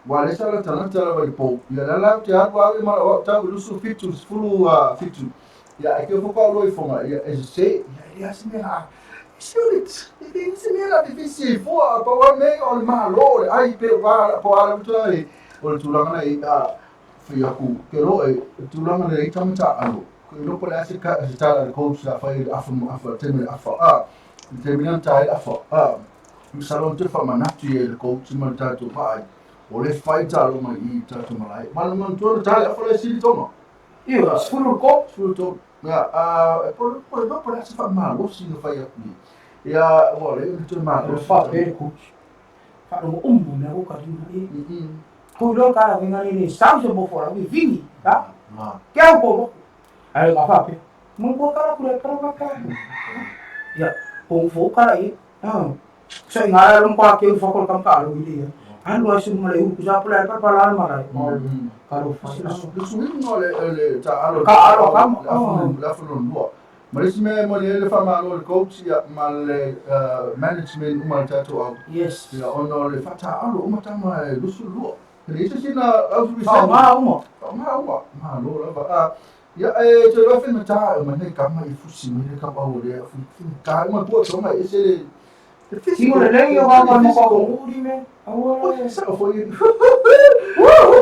Wa le sala talanta la wai po. Ia la la te atu au i mara o tau lusu fitu, sefulu fitu. Ia, e ke fuka o loi fonga, ia, e se, ia, ia se mea, Sulit, e se mea la vivisi, fua, pa wa me o le malo, le ai pe wa, po ala mutuna e, o le tulaga na i a fai aku ke ro e tulaga na i tamata alo ke ro pole ase ka se tala le coach la fai le afa mo afa te me afa a te me nan tai afa a salon te fa manatu e le coach ma tatou pai o le fai talo mai i tatou malai ma le man tu tala afa le sili tonga Ia, sefulu ko. sulu to ya a po po po po ase fa malo si no fai aku ya o le te malo O fa pe coach. Fa rongo umbu mea ko karina e. Ko lo ka la vinga ni sa se mo fora vi vingi, ha? ah Ke au ko. Ai ka fa pe. Mo ko kala kure kala ka. Ia, ko fo kala i. Ah. So inga lo kwa ke fo ko kam ka lo ile. Alu asu mo le u ku sa pula pa pa la mara. Ka lo fa. Le suiga o le taalo Ka alo ka mo. le afu lona lua. Ma le isi mea e momoli ai le faamalo i le coach ia ma le management uma le tatou au. Yes. Ia ona o le faataalo uma tama e 22. E leai se sina Fa ma uma. Faaaoga uma, malo lava. Ah, ia e toe loa faigata e mai nei kama i fusi mai le kapa o le faigata uma pua tonga e ese le le Tingo le lei o ka mo ko uri me. Aua. Oi, sa foi.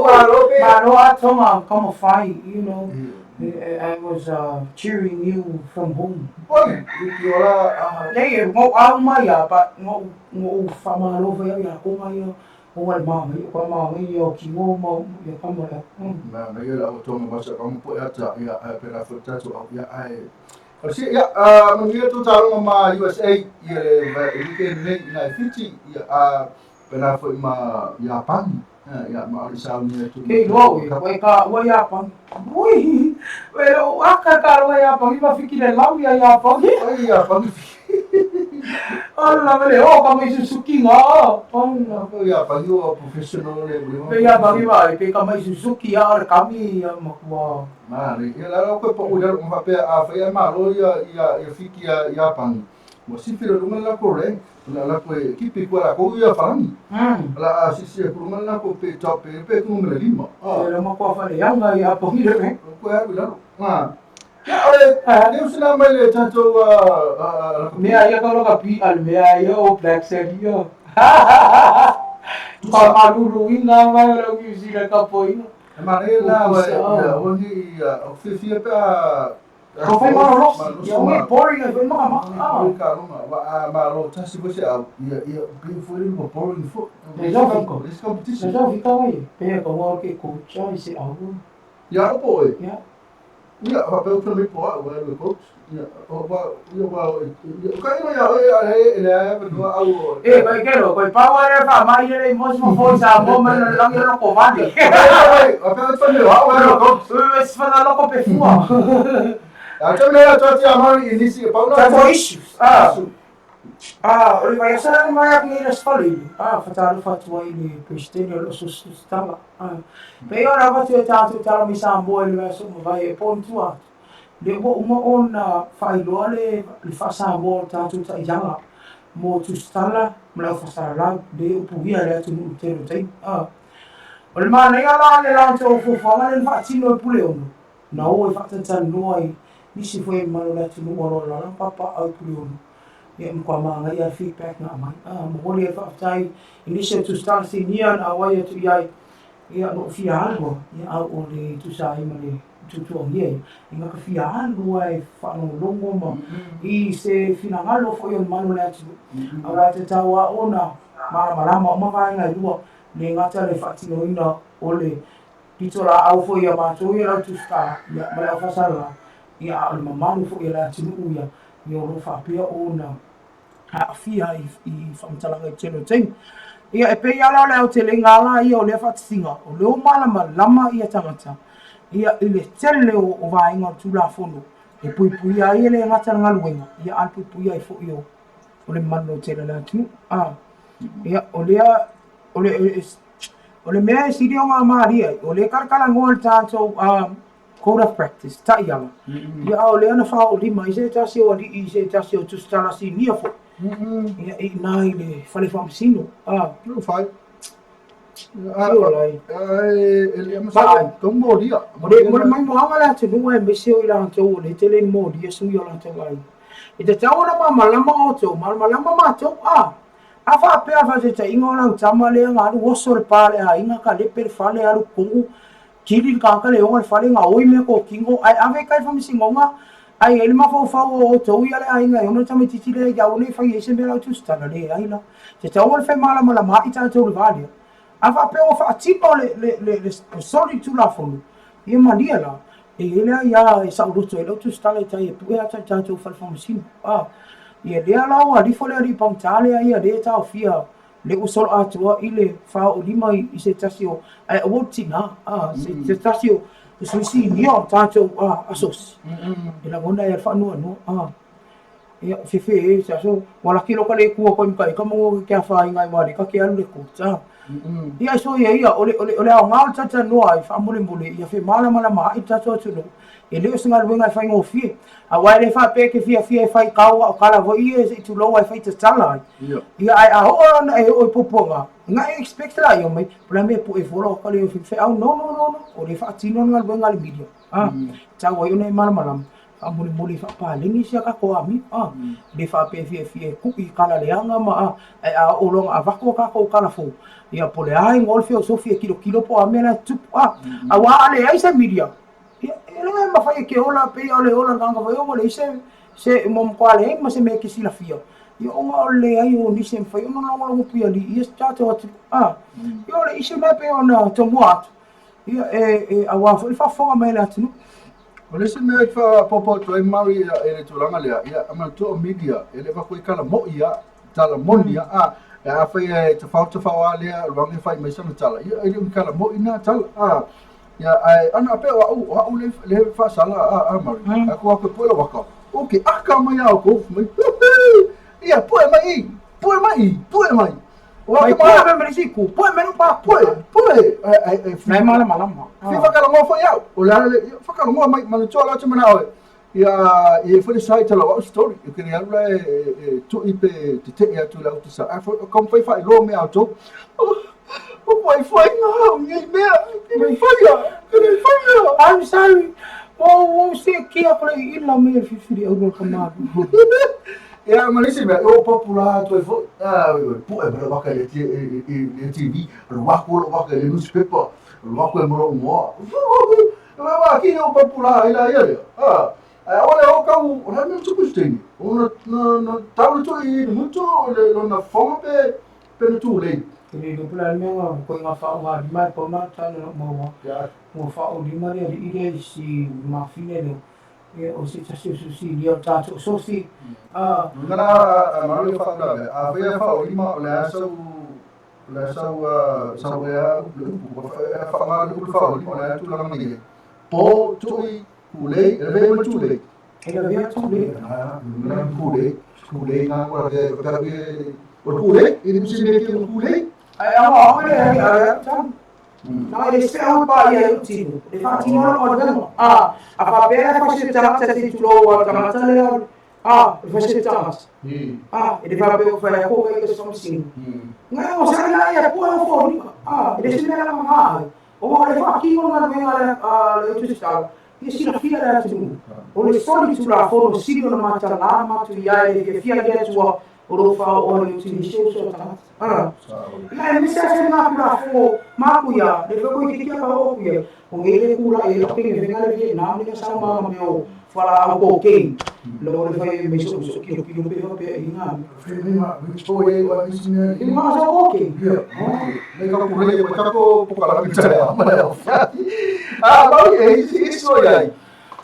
Malo pe. Malo a tonga kama fai, you know. I was cheering you from home. Oi, i ola a. Nei, ngou au mai a, but ngou ngou whamalo whai au ia konga ia, o wale maa ngai, o ka maa ngai ia o ki ngō mau ia ka mo lea. Ma na ia la o tonga masa ka mo ata ia a pe la fo tatu au ia ai. O si ia a mo ia tu talonga ma USA ia le weekend nei na Fiji ia a pe la fo ma Japani. Ia ma ali sau ni atu. Kei loa ue, ua ka ua Iapani. Ui, ue lo aka ka loa Iapani ma fiki le lau ia Iapani. Ai Iapani. Ala vele o ka mai Suzuki nga. Ala. O Iapani o professional le mo. Pe Iapani ma pe ka mai Suzuki ia le kami ia makua. Ma le ia la ko pa u le ma pe a fa ia ma lo ia ia ia fiki ia Iapani. Ua sifi le luga le lako rank, la lako e kipi kua lako ia falangi. La a sisi e kulu mana lako pe top pe pe tu mele lima. Ah. Le makua fale yanga ia pangi le rank. Ko ya bila. Ah. Ya ole, ne usina mai le tatou a Mea ia ka loka pi al mea ia o Black Sad ia. Pa malulu inga mai o le New Zealand ka poinga. E mare la wa ia o ni o fifia pe a Ko whai malolosi, ia onge boring ai whai maka maka. Ah. Ka ronga, wa a malo tasi foi se au, ia ia pe foi le boring fo. Le jau fika. This competition. Le jau fika wai. Pe ka wa ke coach ai se au. Ia o po e. Ia. Ia wa pe o me po a wa le coach. Ia o wa ia wa ia ka ina ia e e le a pe no au. E kai ke ro kai pa wa re fa mai le mo mo fo sa mo ma le lang lo ko vale. A pe o fa me wa wa coach. E se fa lo ko pe fua. A te mea atu ati a mari i nisi e pauna. Tatou issues. Ah. Ah, o le vaiaso lea na mai aku nei le Aso Faraile. Ah, whataalofa atu ai le Presidente o lo Susutala. Ah, pei ona avatu e tātou tala mai Samoa i le vaiaso ua mavae e poni tua atu. Le ua uma ona faailoa le le faa-Samoa o le tātou taiala mo Tusitala ma le aufasalalau le upuia i le atunuu i le tele o taimi. Ah, o le manaia la le latou fuafuaga lea na faatino e Puleono, Na o e faatanitaninoa i nisi foi e mamalu o le atunuu o lo o lala papaaao i Puleono. Ia matua māngaia le feedback na aumai. A momoli ai le faafetai i nisi o Tusitala Sinia na auai atu i ai, ia no fia alu a, ia au o le tusa ai ma le tuatuagia ia, inga ka fia alu a e faalogologo ma i se finagalo foi o le mamalu o le atunuu. Aua e tatau a ona malamalama uma vaega e lua, le gata le faatinoina o le Pito laau foi ia matou ia lau Tusitala, ia, ma le aufaisalalao, ia, a o le mamalu foi o le atunuu ia, ia o lo o faapea ona aafia i, i faamatalaga i tele o taimi. Ia, e pei lava la o le aotelega la ia o lea faatitiga, o lea ua malamalama ia tagata, ia, i le tele o, o vaega o le Tulafono e puipuia ai e le gata le galuega, ia, a o le puipuia ai foi o, o le mamalu lautele o le atunuu. A, ia, o lea, o le, O le mea e sili ona malie ai, o lea e kalakalanoa le tatou code of practice, taiala, ia a o lea na faaoolima ai se tasi o alii i se tasi o tusitala sinia foi, ia i ina i le fale faamasino. Ah. Fai. Ai, e le molia. Mo le maimoaga le atunuu aemaise o i latou o lea e tele ina molia sui o latou aiga. E tatau ona malamalama outou, malamalama matou, ah. A faapea le faataitaiga o lau tama lea na alu oso le pa le aiga ka lepe le fale alu kogu kili le tagata le oga le fale gaoi mea kokino ae ave kai faamasinoga ae i ai le mafaufau o outou ia le aiga e ono tamaititi lea ia aua nei fai ai se mea lau tusitala leai la tatau ona femalamalamaai tatou i le va lea A faapea ua faatino le, le, le, le, le soli Tulafono, ia malie la, e i ai le aia e saoloto ai lau tusitala i tai e pue ata i tatou fale faamasino. A, ia lea la ua alifo le alii pagota lea ia lea e taofia le ua solo atoa i le 45 i, i se tasi o, ae aua le tina, a, se, se tasi o sui sinia o tatou a, asosi. E lagona ai a le faanoanoa, a. Ia, fefe e se aso, ua laki loa ka le kua koe ma ka ika mo ke afaina ai wale ka ke alu le kota. Ia so ia ia, o le, o le, o le aoga o le talatalanoa ai, faamolemole, ia femalamalama ai le tatou atunuu, e le o se galuega e faigofie. Aua e le faapea e te fiafia e fai kao a o kala foi ia se i tulou ai fai tatala ai. Ia ae a oo ona e oo i puapuaga, na e expect laia mai, po o le a mea e pue fua loa ka le feau, no, no, no, no, o lea e faatino le galuega a le media. A, tau ai ona e malamalama, faamolemole i faapaleni si a tatou amio, a, le faapea e fiafia e kuʻi i kala leaga ma a, ae a oo loa ina avatu a tatou kala fou, ia po o le a igoa o le feosofi e kilokilo po o a mea la e tutupu, a, aua a leai se media, Ia, e le mafai e ke ola pei o le ola le tagata foi ua leai se se mo matua leai ma se mea e te silafia. Ia ona o le leai o nisi e mafai ona logologo puialii ia se tatou atunuu. A, ia o le issue lena e pei ona tomua atu, ia e aua foi le faafofoga mai a le atunuu. O le isi mea e faaopoopo atu ai Mari i le tulaga lea, ia manatua o media e le avatu ai tala moi lava, tala moni lava. A, afai e tafao tafao lava lea alu ane fai mai sana tala, ia e le o ni tala moi na tala. A, ia ae ana pei o au, o au le le faasala a a Mari. A ko aku pue le waka. O ke aka mai au ko mai. Ia pue mai i, pue mai i, pue mai. O Mai pue mai mai si ku, pue mai pa pue, pue. E nai mala mala ma. Fi whakalogo foi au. O le ale whakalogo mai manatua la te mana oe. Ia e foi le sai tala o au story. E kere alu la e tui pe te te atu la utu sa. A foi kom foi fai lo me au to. O foi foi ngā au ngei mea. Kere whaia, kere whaia. I'm sorry. Oh, oh, se kia ko le ila me fifiri au lo kamaru. Ia ma le isi mea, e o papula atu ai foi, pue ma le waka i le TV, alu aku lou waka i le newspaper, alu aku ai ma lou igoa. Ua wa ki o papula ai la ia lea. Ae aole o kau, o le a mea na tupu i se taimi? O na, na, na tau le toi i le mutu, o le lona fofoga pe, pe na tūlei? Ke le iloa po o le a le mea na koe ngā whaonga rima e pau nā tau na maua. Ua whaolima le alii lea i si mafine lea. Ia, o se tasi o susi ia o tātou sosi. A. Ngana a Mario whakaurave. A whea whaolima o le a sau o le a sau sau e a upu le upu. Wha le upu le whaolima o le a tūlanga nei e. Po, tui, kūlei, e lavea ma tūlei. E lavea tūlei. Ngana kūlei, kūlei ngā kua lavea, o le kūlei, i le kusi mea ki o le kūlei. Ai awa awa le ai ai ai Na e le se au pa ia i tino. E whaatino ana o le A, a whapea e whase tangata te tulo o tangata le au. A, e whase tangata. A, e le whapea o whai ako kai ka something. Ngai o sa na ia po au fo ni. A, e le se mea nga ai. O le whaakino nga me nga le le tu Ia silafia le atunuu. O le soli Tulafono sili ona matagā ma tui ai le fiafia i le Atua o lo o faaooa i uti nisi o uso tagata. A. Ia e mese ase ngā Tulafono makuia, le fai koe ki kia ka o kuia. O ngei le kula e o kenge venga le Vietnam le nga sa ma me o whalaau cocaine. Lo le fai me so so kilo kilo pe fa pe i ngā. Fai me ma me to e o nisi mea. I ngā sa cocaine. Ia. Me ka kure o tako pokalami tare a ma o fai. A mau e isi isi o iai.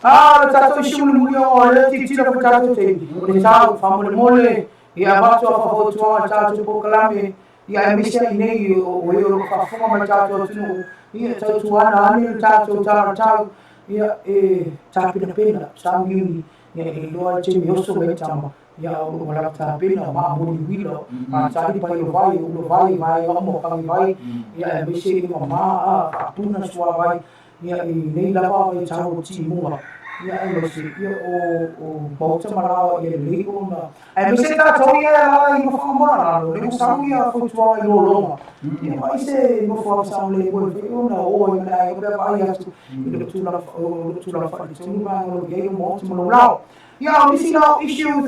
A, le tātou isi mulimuli o le titila fo tātou te o le tau faamolemole ia avatu a faafautuaga i tātou polokalame ia aemaise ai nei o e o lo o faafofoga mai tātou atunuu ia tautuana ane le tātou taratau ia e tapenapena sauiui ia e iloa le taimi e oso mai ai tama ia o lo o lava tapena ma moli uila ma tali pai o vai o ulo vai vaega uma o kagi vai ia aemaise i ma a faapuna suavai Ia i nei lava e tau o Tīmua, ia aemaise ia o o Maota ma laoa ia lelei ona. Aemaise tātou ia e alaala i nofoanga mo lalo, le sau ia fautuaga i lologa. Ia vaai se nofoaga saogalemu e fai ona o ai ma le aiga pea vaai atu i le tulaga o le tulaga faaletonu vaega o lo o i ai o Maota ma lou lao. Ia o nisi la o issues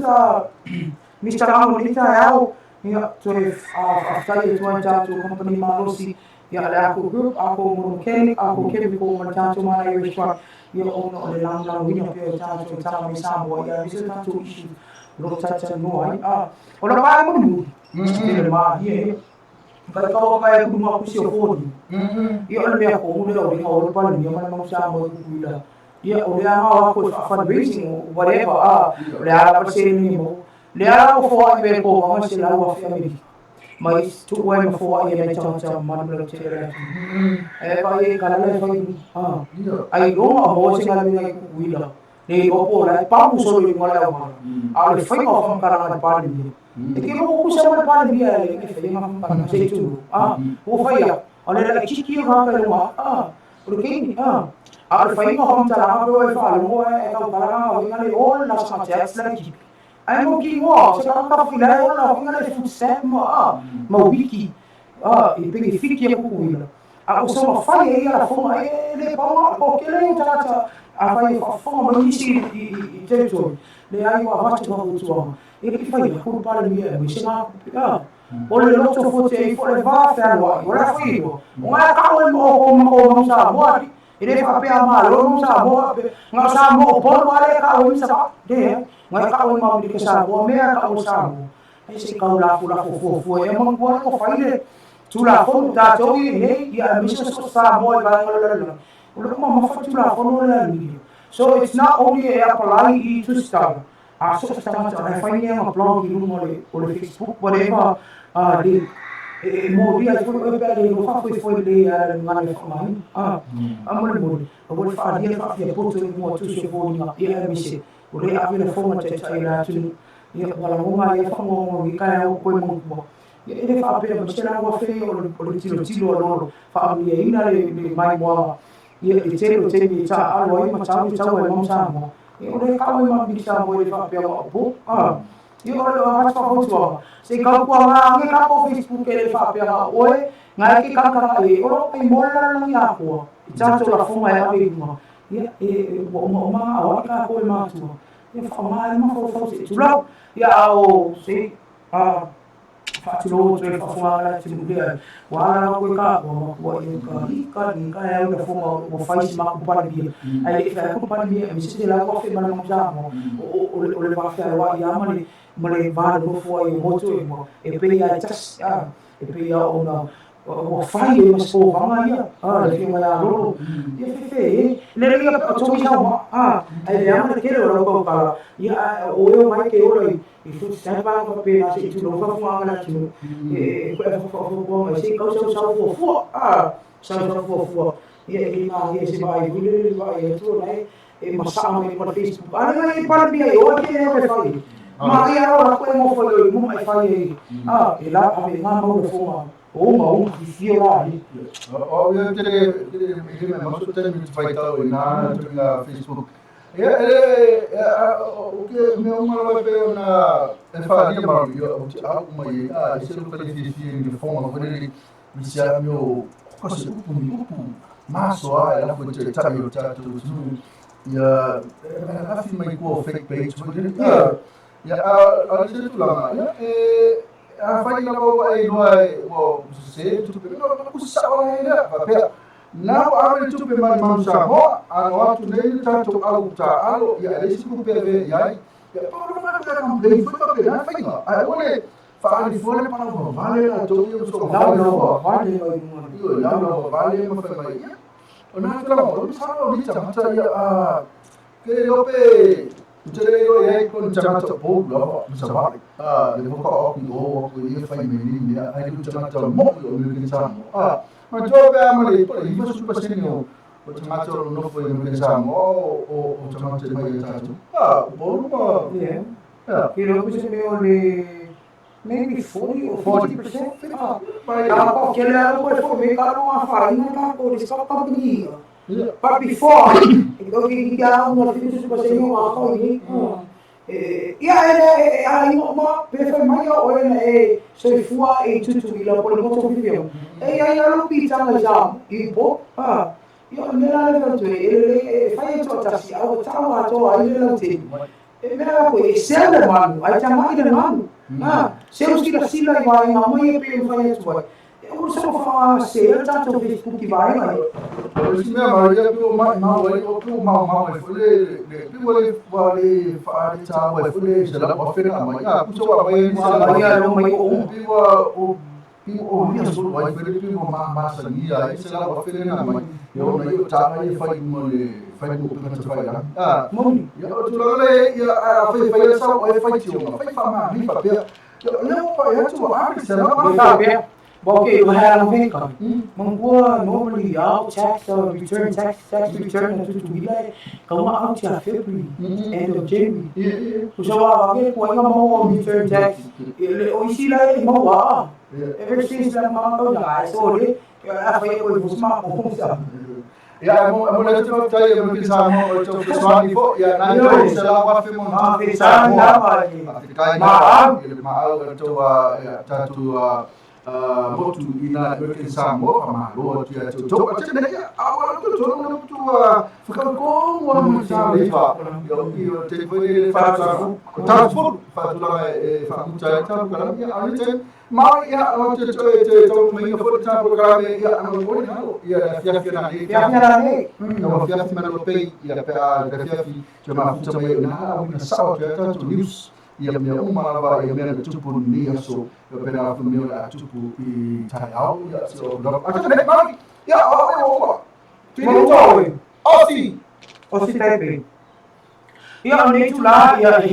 Mister Ngamo i lenei taeao, ia toe faafetai atu ai i tātou company malosi Ia le Ako Group, Ako Motor Mechanic, Ako Chemical ma le tatou Manaia Restaurant, ia ona o le lagolagoina pea o tatou e tala mai Samoa, ia aemaise o tatou issues o lo o talatalanoa ai. A, o lau vaega mulimuli, e le malie ia, kai kaua kai aku nua kusi o Ford. Ia o le mea kohu lea o le o le Palemia ma le mau Samoa i Kukuila. Ia o le aga o ako e wha-fundraising o whatever, a, o le a lava seleni e maua. Le a o foai me ko manga se lau afe Amerika. Mai tuu ai ma foai e nai tagata manu lautele o le atunuu. Ae vaai ai ka lala e fai ha. Ai iloga o maua se galuega i Kukuila, le iloa po o la e pamu solo i luga o le auala. A o le faiga o faamatalaga i le Palemia, e ke loko kusa ma le Palemia e e faia ngā faamatalaga se i tulu. A, ua fai atu, o le laitiiti ia ngā kai luga, a, o le keini, a. A o le faiga o faamatalaga pe ua e faalogo e tautalaga ngā hoinga le o le lasa tax laitiiti. Ae mo ki ingoa, se tagata fila e ola hoinga le food stamp ma a, ma wiki, a, i penge fiki a Kukuila. A o sa mafai e ia lafoga e le paoga o ke le tagata a fai e faafofoga mai nisi i territory, leai ua avatu fautuaga, e le i fai aku le Palemia e aemaise ngā kupe, a. O le loto fote i fo le va fealoai, o la fai iloa, o ngā kau e mo ko ma ko mau Samoa ali. E le faapea Malo ma Samoa faapea, na o Samoa o Upolu lava lea e kau ai ma Savaii. Leai, na e kau ai ma Amerika Samoa mea e kau o Samoa. Ai se i kau lafolafo fuafua ea manatua lea ua fai le Tulafono tatou i inei, ia aemaise o so o se Samoa i vaega o le lalolagi, o lo o mamafa le Tulafono lea a Nuia. So it's not only e apalai i Tusitala, a so o se tagata o la e fai nei ana blog i luga o le Facebook, whatever, le e molia ai foi oe pe a le iloa faafoefoe lelei ai le gagana e faaaogaina. Faamolemole, aua le faaalia le faafiapoto i luga o tusi o foliga, ia aemaise o lea e ave lafoga taitai o le atunuu. Ia, ua lagona ai le faanoanoa i taeao o koe manatua. Ia, e le faapea mai se la ua fe o le tilotilo a Lolo, faamanuiaina le maimoaga. Ia, i le tele o taimi e taaalo ai ma tau le taua e Mama Samoa. Ia, o lea kau e Mami Samoa e le faapea ua opo. Ia, o le atu faafautuaga, se i kaupuaga age ka po Facebook e le faapea ga o oe, ngae ke kakaka e, o lo kai mo le lalolagi atoa, i tatou lafoga e ave i luga. Ia, e, ua omaoma ga o ai kākou e matua. Ia, whakamā ai mafaufau se i tulau. Ia, a o se a faatulou atu ai faafofoga la atunuu lea. Ua ala lava koe ka ua matua i ka ika ni ka e au lafoga ua fai si maku palemia. Ai le i fai atu palemia e mise se lau afe ma le mau Samoa. O le va fealoai ia ma le va nonofo ai o motu e ua e pei a e tasi a e pei a ona ua fai e ma se povaga ia, a, le afioga ia Lolo. Ia fefe e, le le ia togi sau ma, a, ai leaga le tele o lau tautala, ia a o eo mai ke ola i, i food stamp a faapena se i tulou faafofoga le atunuu, e koe faafofoga mai se i kau sau sau fuafua, a, sau sau fuafua, ia e le malie se vaai foi lele le vaai atu o la e e masaa mai ma le Facebook. A le ngai e palemia i oe ke eo e fai. Ma ia o la koe mo fai oi luma e fai ai. A e la ave ngā mau lafoga o ma o fifio la ai. O ia te le te le me maso te mi fai tau i nā tu ngā Facebook. Ia e o ke me o ngā pe o na e wharia ma ia o te au mai a e se lo kale fifio i le fonga ko le mi sia mi o ko se upu mi upu masoa e lafo i taitai o tatou atunuu ia e afi mai kua o fake page foi lele ia ia a a le tulaga ia e afai lava ua e iloa e ua sese tupe no no kusi sao ai lea faapea na ua ave le tupe mai Manu Samoa a no atu nei le tatou au taaalo ia e leai se tupe e ave i ai ia pau lava lena complain foi faapena faiga ae aua le Faali fua le palau vavale latou ia ma soka Lau lau vavale mai luga nei. Ioe, lau lau vavale ma fai mai ia. O na tulaga o le masalo o ni tagata ia a ke le iloa pe ou te le iloa i ai ko ni tagata o Upolu lava ma Savaii a le voka o aku i o aku i ia fai mai nei mea ai le tagata mo'i o American Samoa a manatua pe a ma le po o le 90% o o tagata o lo o nofo i American Samoa o o tagata mai ia tatou a Upolu ma Yeah. Ke le se mea o le maybe 40 or 50%. Ah, a ko ke le ko fo me ka no a fa ina ka ko le sa company. But before, o ke ki a ngo le fitu pa se mo a ko ni. Ia e le e a i ma pe fa mai o e na e soifua e tutu i la po le moto fifio. E ia ia lo pi tanga ja i po. Ah. Ia o le la le tu e le e fai e to tasi a o tau a to ai le lau te. E mea koe, e seu le manu, ai tagai le manu. Na, seu silasila i vaega mai e pei ona fai atu ai. E aua le soona faagasea le tatou Facebook i vaega ia. O le isi mea Maria, pei ua maimau ai, pei ua maumau ai foi le, le, pei ua le, ua le faaletaua ai foi le 100,000 na aumai. A, pusa ua aumai ai le 100,000. Ua aumai ai mai o uma. Pei ua, o, pei ua olia solo ai foi le, pei ua masagia ai le 100,000 lea na aumai. Ia ona ia o taga ia fai uma le, fai uma upega tafailagi. A, Moni. Ia o le tulaga lea ia, a fai fai a sau ai faitioga, fai faamami faapea. Ia o lea ua pai atu ua ave le 100,000. Le faapea. Okay, ua hea veka. Manatua normally au tax return tax tax return a Tutuila e kaua out ia February, end of January. Kusa wa ave kua inga maua return tax. Le o isi la e maua a. Ever since la mga tau na ai so le a fai ko i ma ko sa. Ia, e mo le atu faafetai e American Samoa o le tou fesoasoani foi. Ia, nai tou 100,000 ma ona tupe Samoa. Faafetai lava i le maau e le tou tatou Motu i nā American Samoa, faamalo atu ia te outou. A tele ia, a ua alu tolu na putu whakaukongo a mo sa le fa. Ia o i o te foi le fa sa fu. O ta fu fa tu la e fa ku ta ta ka la ia a le te. Ma ia o te te te tau mai ia fo ta pro ka me ia a mo ni halo ia fia fia na ni. Fia fia na ni. Na wa fia fia na lo pe ia pe a fia fia te ma fu ta mai na ala na sa o te ta tu news. Ia mea uma lava ia mea na tupu ni aso ia pena afu mea o le a tupu i taeao ia se o lava. A te nei mai ia o o o. Ti ni toi. Osi. Osi Taipei. Ia o nei tula ia e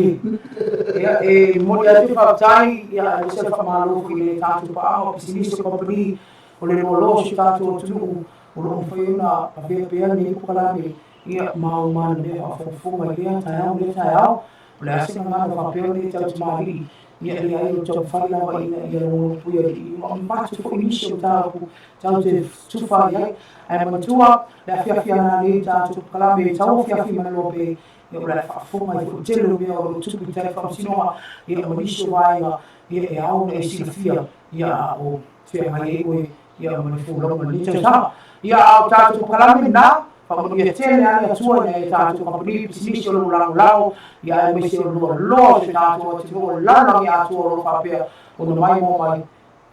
ia e moni atu faafetai ia aemaise le faamalo foi i le tatou paaga o pisinisi o kamupani o le loaloa o si o tatou atunuu o loo mafai ona avea pea lenei polokalame ia ma au malemea faafogafoga i lea taeao ma lea taeao. O le a se gagana faapea lenei tau tamalii ia leai o taumafai lava ina ia logolopuia i le ma avatu foi nisi o mataupu tatou te tufa i ai. Ae manatua le afiafi ana nei tatou polokalame e tauafiafi manaloa pe ia o le a faafofoga ai foi i le tele o mea o lo o tupu i tai faamasinoga ia ma nisi o vaega ia e ao ona e silafia ia a o feagai ai oe ia ma le folauga i lenei tausaga. Ia a o tatou polokalame lena, faamanuia tele lava le Atua i nai a tatou kamupani, pisinisi o lo o lagolago, ia aemaise o loaloa o si o tatou atunuu o le lalolagi atoa o lo o faapea ona maimoa mai.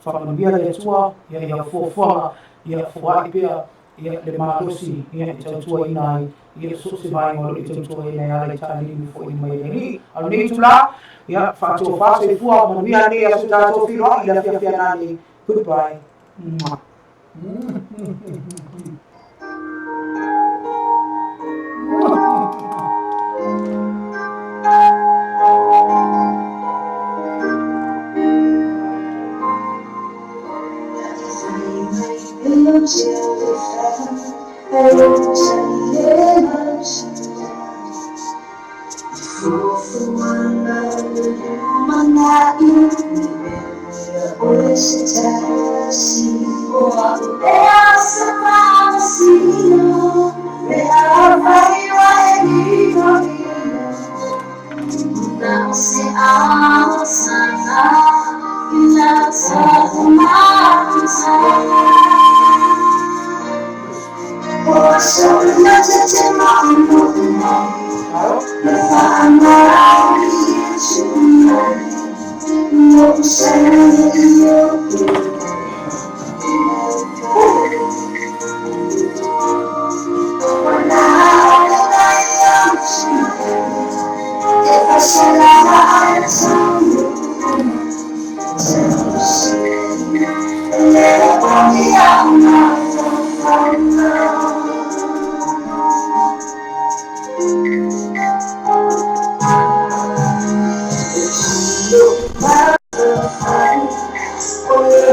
Faamanuia le Atua ia i au fuafuaga, ia foai pea ia le malosi ia e tautuaina ai ia so o se vaega o lo o e tautuaina e ala i taalimu foi mai le Alii. A o lenei itula, ia faatofa soifua manuia nei aso tatou feiloai i le afiafi ananei. Goodbye. Mwah.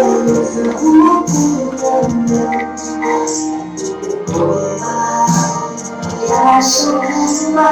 So much.